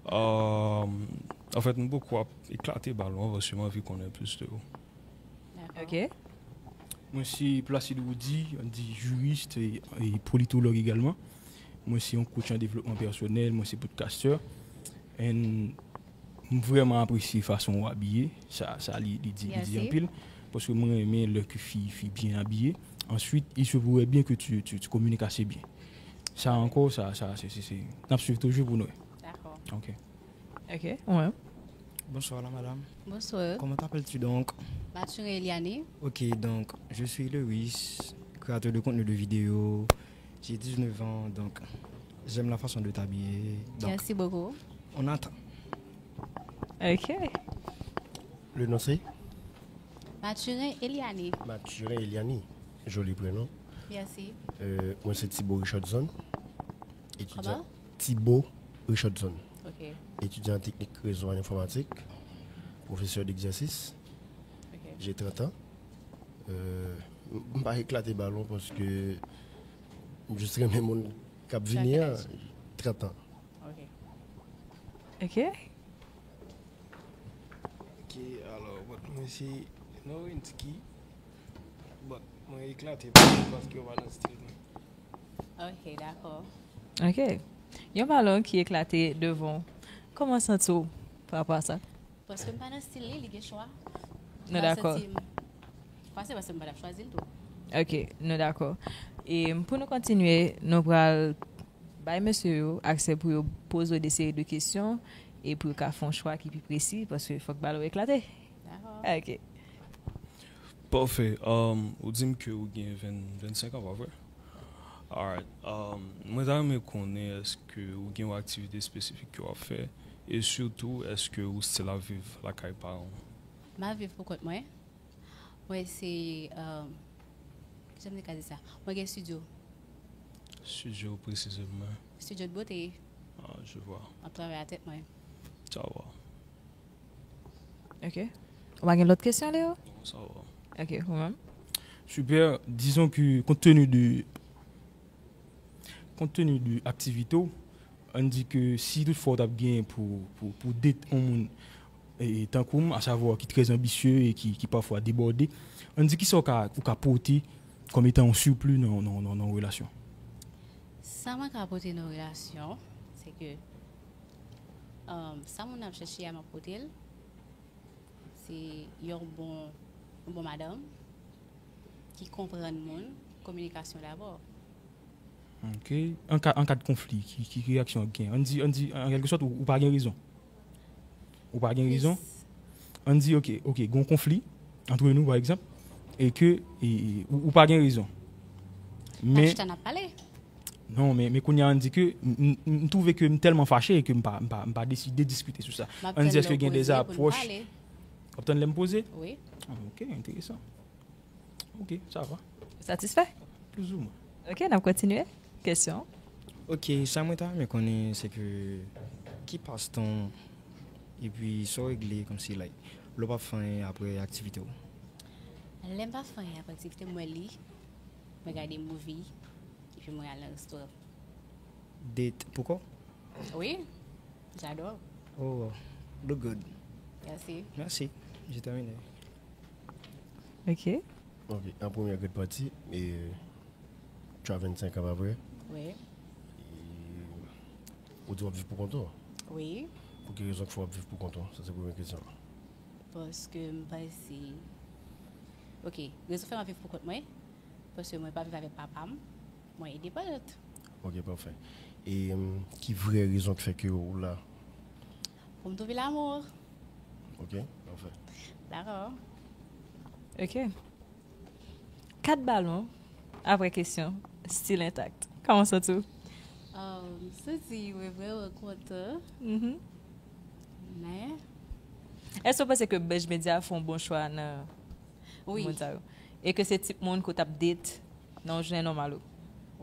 Um, anfèt, m poko ap eklate balon an paske m anvi konnen plis de ou. Dakò. Ok. Mwen se Placide Roudy, an di jurist e, e politològ egalman. Mwen se yon coach an devlopman pèsonèl, mwen se podcaster. And m vrèman apresye fason w abiye. Sa, sa li, li di, li di anpil. Paske mwen renmen lè ke fi, fi byen abiye. Ensuite, il se pourrait bien que tu, tu, tu communiques assez bien. Sa ankò, sa, sa, se, se, se, n ap swiv toujou pou nou wè. Dakò. Ok. Ok, ou menm? Bonsoir la madame. Bonsoir. Comment t'appelles-tu donc? Mathurin Eliane. Ok, donc je suis Lewis, créateur de contenu de vidéo. J'ai dix-neuf ans, donc j'aime la façon de t'habiller. Donc, merci beaucoup. On attend. Ok. Le nom c'est? Mathurin Eliane. Mathurin Eliane. Joli prénom. Merci. Euh, mwen se Thibaut Richardson. Étudiant. Comment? Thibaut Richardson. Ok. Étudiant en technique réseau et informatique. Professeur d'exercice. Ok. J'ai trente ans. Euh, m pa eklate balon paske m jis renmen moun k ap vini an. Trant an. Ok. Ok. Ok, alò, but mwen se Nowinski, but mwen eklate paske yo pa nan stil mwen. Ok, dakò. Ok. Yon balon ki eklate devan w. Kòman w santi w pa rapò a sa? Paske m pa nan stil li, li gen chwa. Nou dakò. Pase paske m pa t ap chwazi l tou. Ok, nou dakò. E pou nou kontinye, nou pral bay mesye yo aksè pou yo poze w de seri de kesyon e pou yo ka fè yon chwa ki pi presi, paske fòk balon eklate. Dakò. Ok. Pafè. Um, ou di m ke ou gen ven, vennsenk an, pa vre? Alright. Um, mwen ta renmen konnen èske ou gen yon aktivite espesifik ke w ap fè e sitou èske ou still ap viv lakay paran w? M ap viv pou kont mwen. Mwen se, um, kijan m te ka di sa? Mwen gen studio. Studio presizeman? Studio de beauté. Ah, je vois. M ap travay a tèt mwen. Sa va. Ok. Ou pa gen lòt kesyon, Leo? Non, sa va. Ok, ou menm? Super. Disons que compte tenu de, compte tenu de aktivite w, ann di ke si toutfwa w t ap gen pou, pou, pou date yon moun, e, tankou m, asavwa ki trè anbisye e ki, ki pafwa debòde, ann di kisa w ka, ou ka pote kòm etan yon sipli nan, nan, nan, nan yon relasyon? Sa mwen ka pote nan yon relasyon, se ke, um, sa moun nan ap chèche a, m ap pote l. Se yon bon, yon bon madanm ki konprann moun, kominikasyon dabò. Ok. An ka, an ka de konfli, ki, ki, ki reyaksyon w ap gen? Ann di, ann di, an kèlke sòt, ou, ou pa gen rezon. Ou pa gen rezon. Ann di, ok, ok, gen yon konfli antre nou, pa egzanp, e ke, e, e, ou, ou pa gen rezon. Men, n ap chita, n ap pale. Non, men, men kounye a, ann di ke m, m, m twouve ke m tèlman fache ke m pa, m pa, m pa deside diskite sou sa. Ann di, èske gen de apwòch? W ap tann lè m poze? Wi. Ah, ok, enteresan. Ok, sa va. Satisfè? Plizoumwen. Ok, n ap kontinye. Kesyon. Ok, sa mwen ta renmen konnen, se ke ki pastan w, epi sa w regle kòmsi, like, lè w p ap fè anyen apre aktivite w? Lè m p ap fè anyen apre aktivite m, mwen li, mwen gade movie, epi mwen al nan restoran. Date pou kò? Oui, j'adore. Oh, look good. Merci. Merci. J'ai terminé. Ok. Ok, an premye gad pati, e, tu as vennsenk an, pa vre? Oui. E, ou di w ap viv pou kont ou? Oui. Pou ki rezon k fè w ap viv pou kont ou? Sa se premye kesyon. Paske m panse, ok, rezon fè m ap viv pou kont mwen, paske mwen pa viv avèk papa m, mwen endepandant. Ok, pafè. E, em, ki vrè rezon ki fè ke ou la? Pou m twouve lanmou. Ok, pafè. Dakò. Ok. Kat balon, apre kesyon, still intact. Kòman w santi w? Ah, m santi mwen vrèman kontan. Mhm. Men. Èske w panse ke Benj Media fè yon bon chwa nan moun sa yo? Wi. E ke se tip moun ke w t ap date nan yon jounen nòmal ou?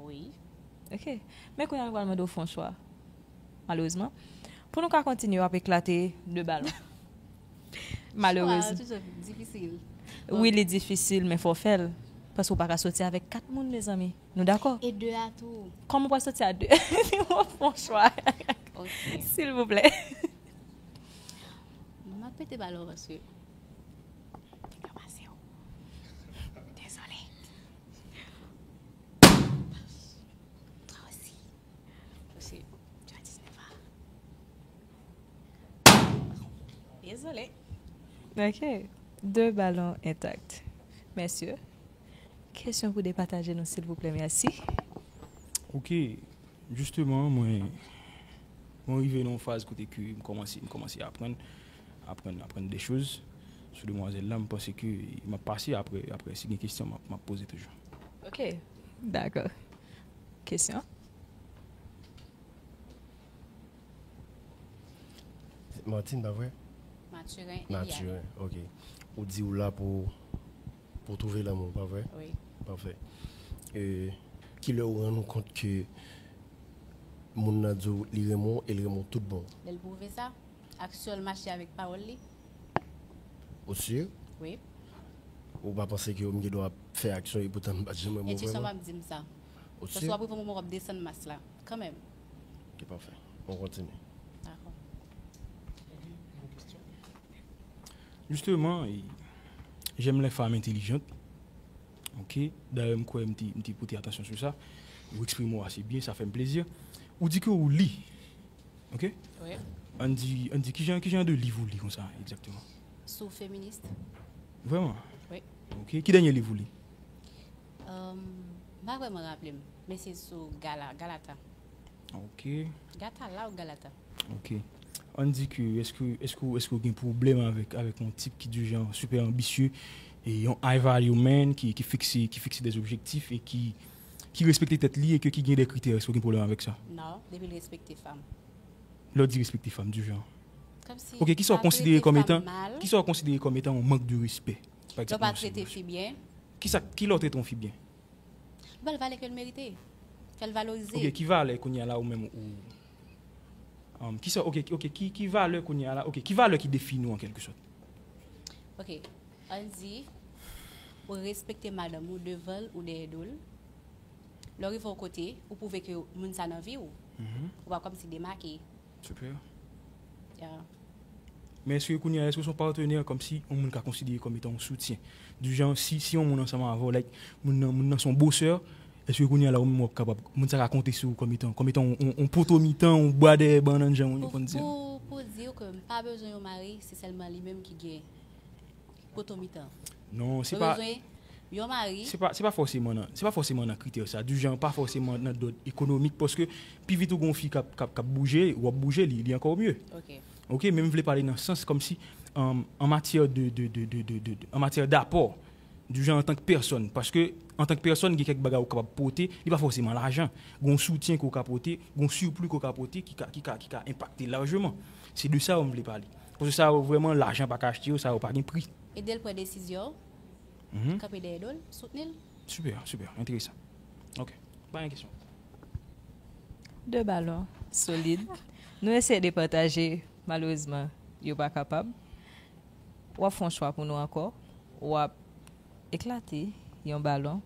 Wi. Ok. Men kounye a nou pral mande w fè yon chwa. Malerezman. Pou nou ka kontinye, w ap eklate de balon. Malerezman. Chwa a toujou difisil. Wi, li difisil, men fò w fè l. Paske w pa ka soti avèk kat moun, mezanmi. Nou dakò? E de a tou. Kòman w pral soti a de? W ap fè yon chwa. Ok. Silvouplè. M ap pete balon paske nèg yo pase w. Dezole. Dezole. Ok. De balon entak. Mesye, kesyon pou depataje nou, silvouplè, mèsi. Ok. Jisteman, mwen, mwen rive nan yon faz kote ke m kòmanse, m kòmanse aprann, aprann, aprann de choz sou demwazèl la. M panse ke m ap pase apre, apre, si gen kesyon, m ap, m ap poze toujou. Ok, dakò. Kesyon? Martine, pa vre? Mathurin, Eliane. Mathurin, ok. Ou di ou la pou, pou twouve lanmou, pa vre? Wi. Pafè. E, kilè ou rann ou kont ke moun nan di w li renmen w e l renmen w tout bon? Lè l pwouve sa, aksyon l mache avèk pawòl li. Ou si? Wi. Ou pa panse ke ou gen dwa fè aksyon e poutan m pa t janm renmen w Entwisyon vrèman? Pa m di m sa. Ou Sou si? Swa pou fè moman w ap desann mas la. Kanmenm. Ok, pafè. On kontini. Dakò. Jisteman, e, j'aime les femmes intelligentes. Ok. Dayè, m kwè m te, m te pote atansyon sou sa. Ou eksprime w ase byen, sa fè m plezi. Ou di ke ou li. Ok? Wi. Ann di, ann di, kijan, kijan de liv ou li konsa, egzakteman? Sou feminis. Vrèman? Wi. Ok. Ki dènye liv ou li? Um, m pa vrèman raple m, men se sou Gala, Galata. Ok. Gata la ou Galata? Ok. Ann di ke, èske, èske, èske w gen pwoblèm avèk, avèk yon tip ki di jan super ambisye e yon high value man ki, ki fikse, ki fikse des objectifs e ki, ki respekte tèt li e ke, ki gen de kritè? Èske w gen pwoblèm avèk sa? Non, depi l respekte fanm. Lè w di respekte fanm, di jan. Kòmsi Ok, kisa w pa konsidere trete kòm fanm etan, mal, kisa w konsidere kòm etan yon mank de respè? Pa lè w pa egzanp, trete fi byen, kisa, ki lè w trete yon fi byen? ba l valè ke l merite. Fè l valorize. Ok, ki valè kounye a la ou menm ou um, kisa, ok, ok, ki, ki valè kounye a la? Ok, ki valè ki defini w an kèlke sòt? Ok, ann di, ou respekte madanm ou devan l ou dèyè do l. Lè w rive yon kote, ou pwouve ke moun sa nan vi w. Mhm. Ou pa kòmsi demake. Super. Ya. Men èske kounye a, èske se yon patnè kòmsi yon moun ka konsidere kòm etan yon soutyen? Du jan, si, si yon moun ansanm avè w, like, moun nan, moun nan se yon bosè, èske kounye a la ou menm w ap kapab, moun sa ka konte sou ou kòm etan, kòm etan yon, yon, yon poto mitan, yon bwa dèyè bannann, jan yo Pou, konn di l? pou, pou di w ke m pa bezwen yon mari, se sèlman li menm ki gen poto mitan. Non, se Mwen pa, bezwen yon mari. se pa, se pa fòseman nan, se pa fòseman nan kritè sa. Du jan, pa fòseman nan dòd ekonomik, paske pi vit ou gon fi k ap, k ap, k ap bouje, w ap bouje, li, li ankò mye. Ok. Ok, men m vle pale nan sans kòmsi, um, an matyè de, de, de, de, de, de, de- an matyè dapò, du jan antank pèsòn, paske antank pèsòn, gen kèk bagay ou kapab pote, li pa fòseman lajan. Gon soutyen ke w ka pote, gon sipli ke w ka pote ki ka, ki ka, ki ka enpakte lajman. Se de sa yo m vle pale. Paske sa yo vrèman lajan pa ka achte yo, sa yo pa gen pri. Ede l pran desizyon, Mhm. kanpe dèyè do l, soutni l. Super, super, enteresan. Ok, pa gen kesyon. De balon solid. Nou eseye depataje, malerezman, yo pa kapab. W ap fè yon chwa pou nou ankò. W ap eklate yon balon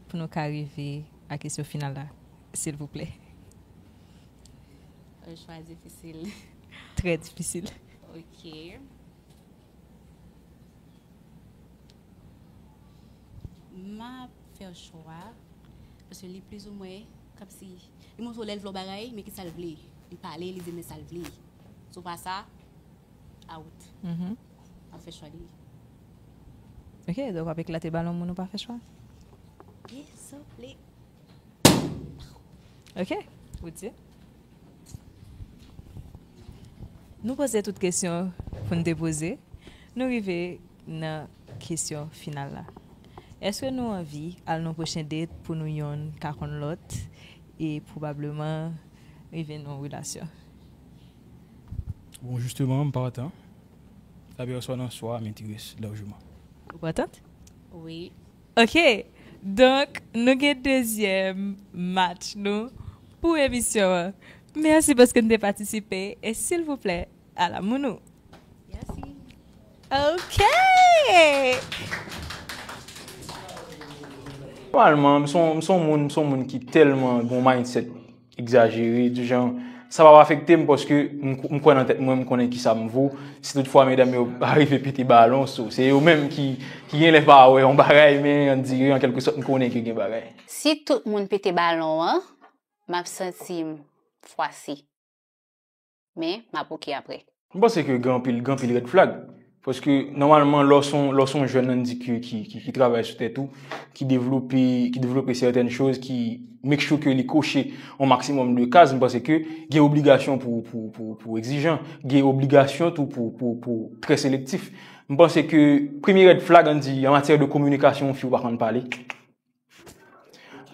pou nou ka rive a kesyon final la, silvouplè. Yon chwa difisil. Trè difisil. Ok. M ap fè yon chwa, paske li plizoumwen kòmsi li montre w lè l vle yon bagay, men ki sa l vle. Li pale, li di men sa l vle. Si w pa sa, out. Mhm. M ap fè chwa li. Ok, donk w ap eklate balon moun ou pa fè chwa? Wi, souple. Ok, ou di. Nou poze tout kesyon pou n te poze. Nou rive nan kesyon final la. Èske nou anvi al nan pwochen date pou nou yonn ka konn lòt e pwobableman rive nan yon relasyon? Bon, jisteman, m pa atan. Lapèsòn an swa m enterese lajman. Ou patant? Wi. Ok, donk nou gen dezyèm match nou pou emisyon an. Mèsi paske n te patisipe e silvouplè, alamounou. Mèsi. Ok! Nòmalman, m se yon, m se yon moun, m se yon moun ki tèlman gen yon mindset egzajere, di jan, sa p ap afekte m paske m, m kwè nan tèt mwen, m konnen kisa m vo. Si toutfwa medam yo pa rive pete balon, so, se yo menm ki, ki gen lè pa wè yon bagay, men on dirait, an kèlke sòt, m konnen ke gen bagay. Si tout moun pete balon an, m ap santi m fwase. Men, m ap oke apre. M panse ke gen anpil, gen anpil red flag. Paske nòmalman, lè w se yon, lè w se yon jèn, ann di, ki, ki, ki, ki travay sou tèt ou, ki devlope, ki devlope sètèn choz, ki make sure ke li koche yon maksimòm de kaz, m panse ke gen obligasyon pou, pou, pou, pou egzijan, gen obligasyon tou pou, pou, pou trè selektif. M panse ke premye red flag, ann di, an matyè de kominikasyon, yon fi ou pa konn pale.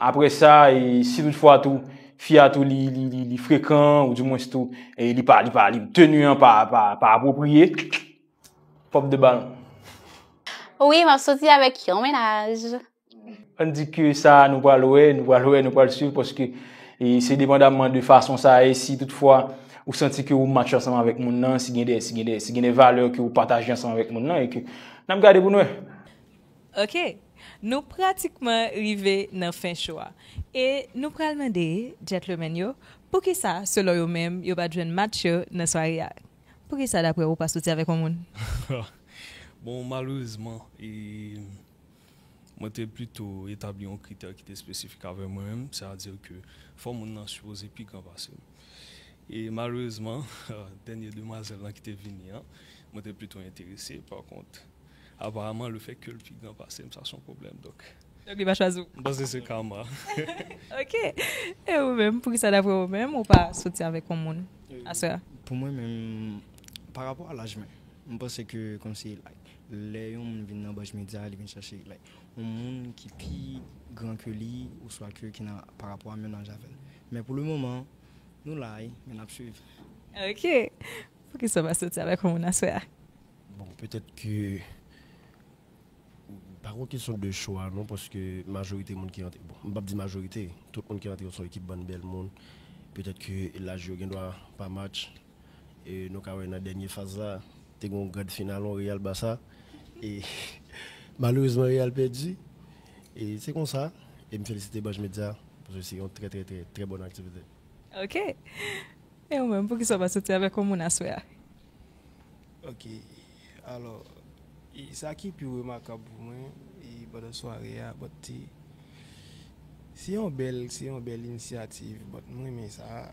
Apre sa, e, si toutfwa tou, fi a tou li, li, li, li frekan, oudimwens tou, e, li pa, li pa, li, teni an pa, pa, pa apwopriye, pòp de balon. Wi, m ap soti avèk yon mennaj. Ann di ke sa nou pral wè, nou pral wè, nou pral swiv, paske, e, se depandamman de fason sa ye, si toutfwa ou santi ke ou match ansanm avèk moun nan, si gen de, si gen de, si gen de valè ke ou pataje ansanm avèk moun nan, e ke n ap gade pou n wè. Ok, nou pratikman rive nan fen show a. E nou pral mande gentleman yo, poukisa, selon yo menm, yo pa t jwenn match yo nan sware a? Poukisa, daprè ou, pa soti avèk yon moun? Bon, malerezman, e, mwen te plito etabli yon kritè ki te espesifik avè mwen menm, sètadi ke fò moun nan sipoze pi gran pase m. E malerezman, dènye demwazèl lan ki te vini an, mwen te plito enterese. Pa kont, aparaman, lefètke l pi gran pase m, sa se yon pwoblèm. Donk, Donk, li pa chwazi w. M panse se karma. Ok. E ou menm, poukisa, daprè ou menm, ou pa soti avèk yon moun aswè a? Pou mwen menm, pa rapò a laj mwen, m panse ke kòmsi, like, lè yon moun vin nan Buzz Media, li vin chèche, like, yon moun ki pi gran ke li, oswa ke ki nan, pa rapò a menm laj avè l. Men pou le moman, nou la, wi, men n ap swiv. Ok. Poukisa w pa soti avèk yon moun aswè a? Bon, petèt ke pa yon kesyon de chwa, non, paske majorite moun ki rantre, bon, m p ap di majorite, tout moun ki rantre yo se yon ekip bann bèl moun. Petèt ke laj yo gen dwa pa match. E nou ka wè nan dènye faz la, te gen yon grand final, yon Real Barça. E malerezman, Real pèdi. E se konsa. E m felisite Buzz Media, paske se yon trè, trè, trè, trè bòn aktivite. Ok. E ou menm, poukisa w pa soti avèk yon moun aswè a? Ok. Alò, e sa ki pi remakab pou mwen, e pandan sware a, but se, se yon bèl, se yon bèl inisyativ, but mwen renmen sa.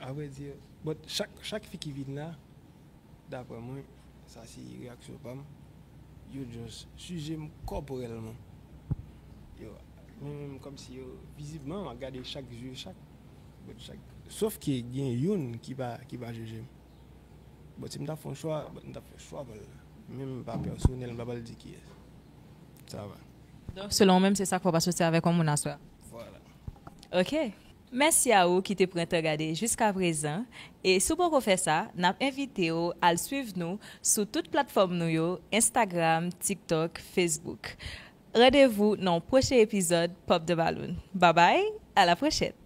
Avrèdi, but chak, chak fi ki vin la, daprè mwen, sa se reyaksyon pa m, yo just sijè m kòporèlman. Yo, men menm kòmsi yo, vizibman, m ap gade chak je chak, but chak, sof ke gen youn ki pa, ki pa jije m. Bon, si m ta fè yon chwa, bon, m ta fè chwa pa l la. Men m pa pèsonèl, m pa pral di kiyès. Sa va. Donk, selon ou menm, se sa k fè w pa soti avèk yon moun aswè a? Vwala. Ok. Mèsi a ou ki te pran tan gade jiskaprezan. E si w poko fè sa, n ap envite w al swiv nou sou tout platfòm nou yo, Instagram, TikTok, Facebook. Randevou nan yon pwochen epizòd Pop the Balloon. Babay, a la pwochèn!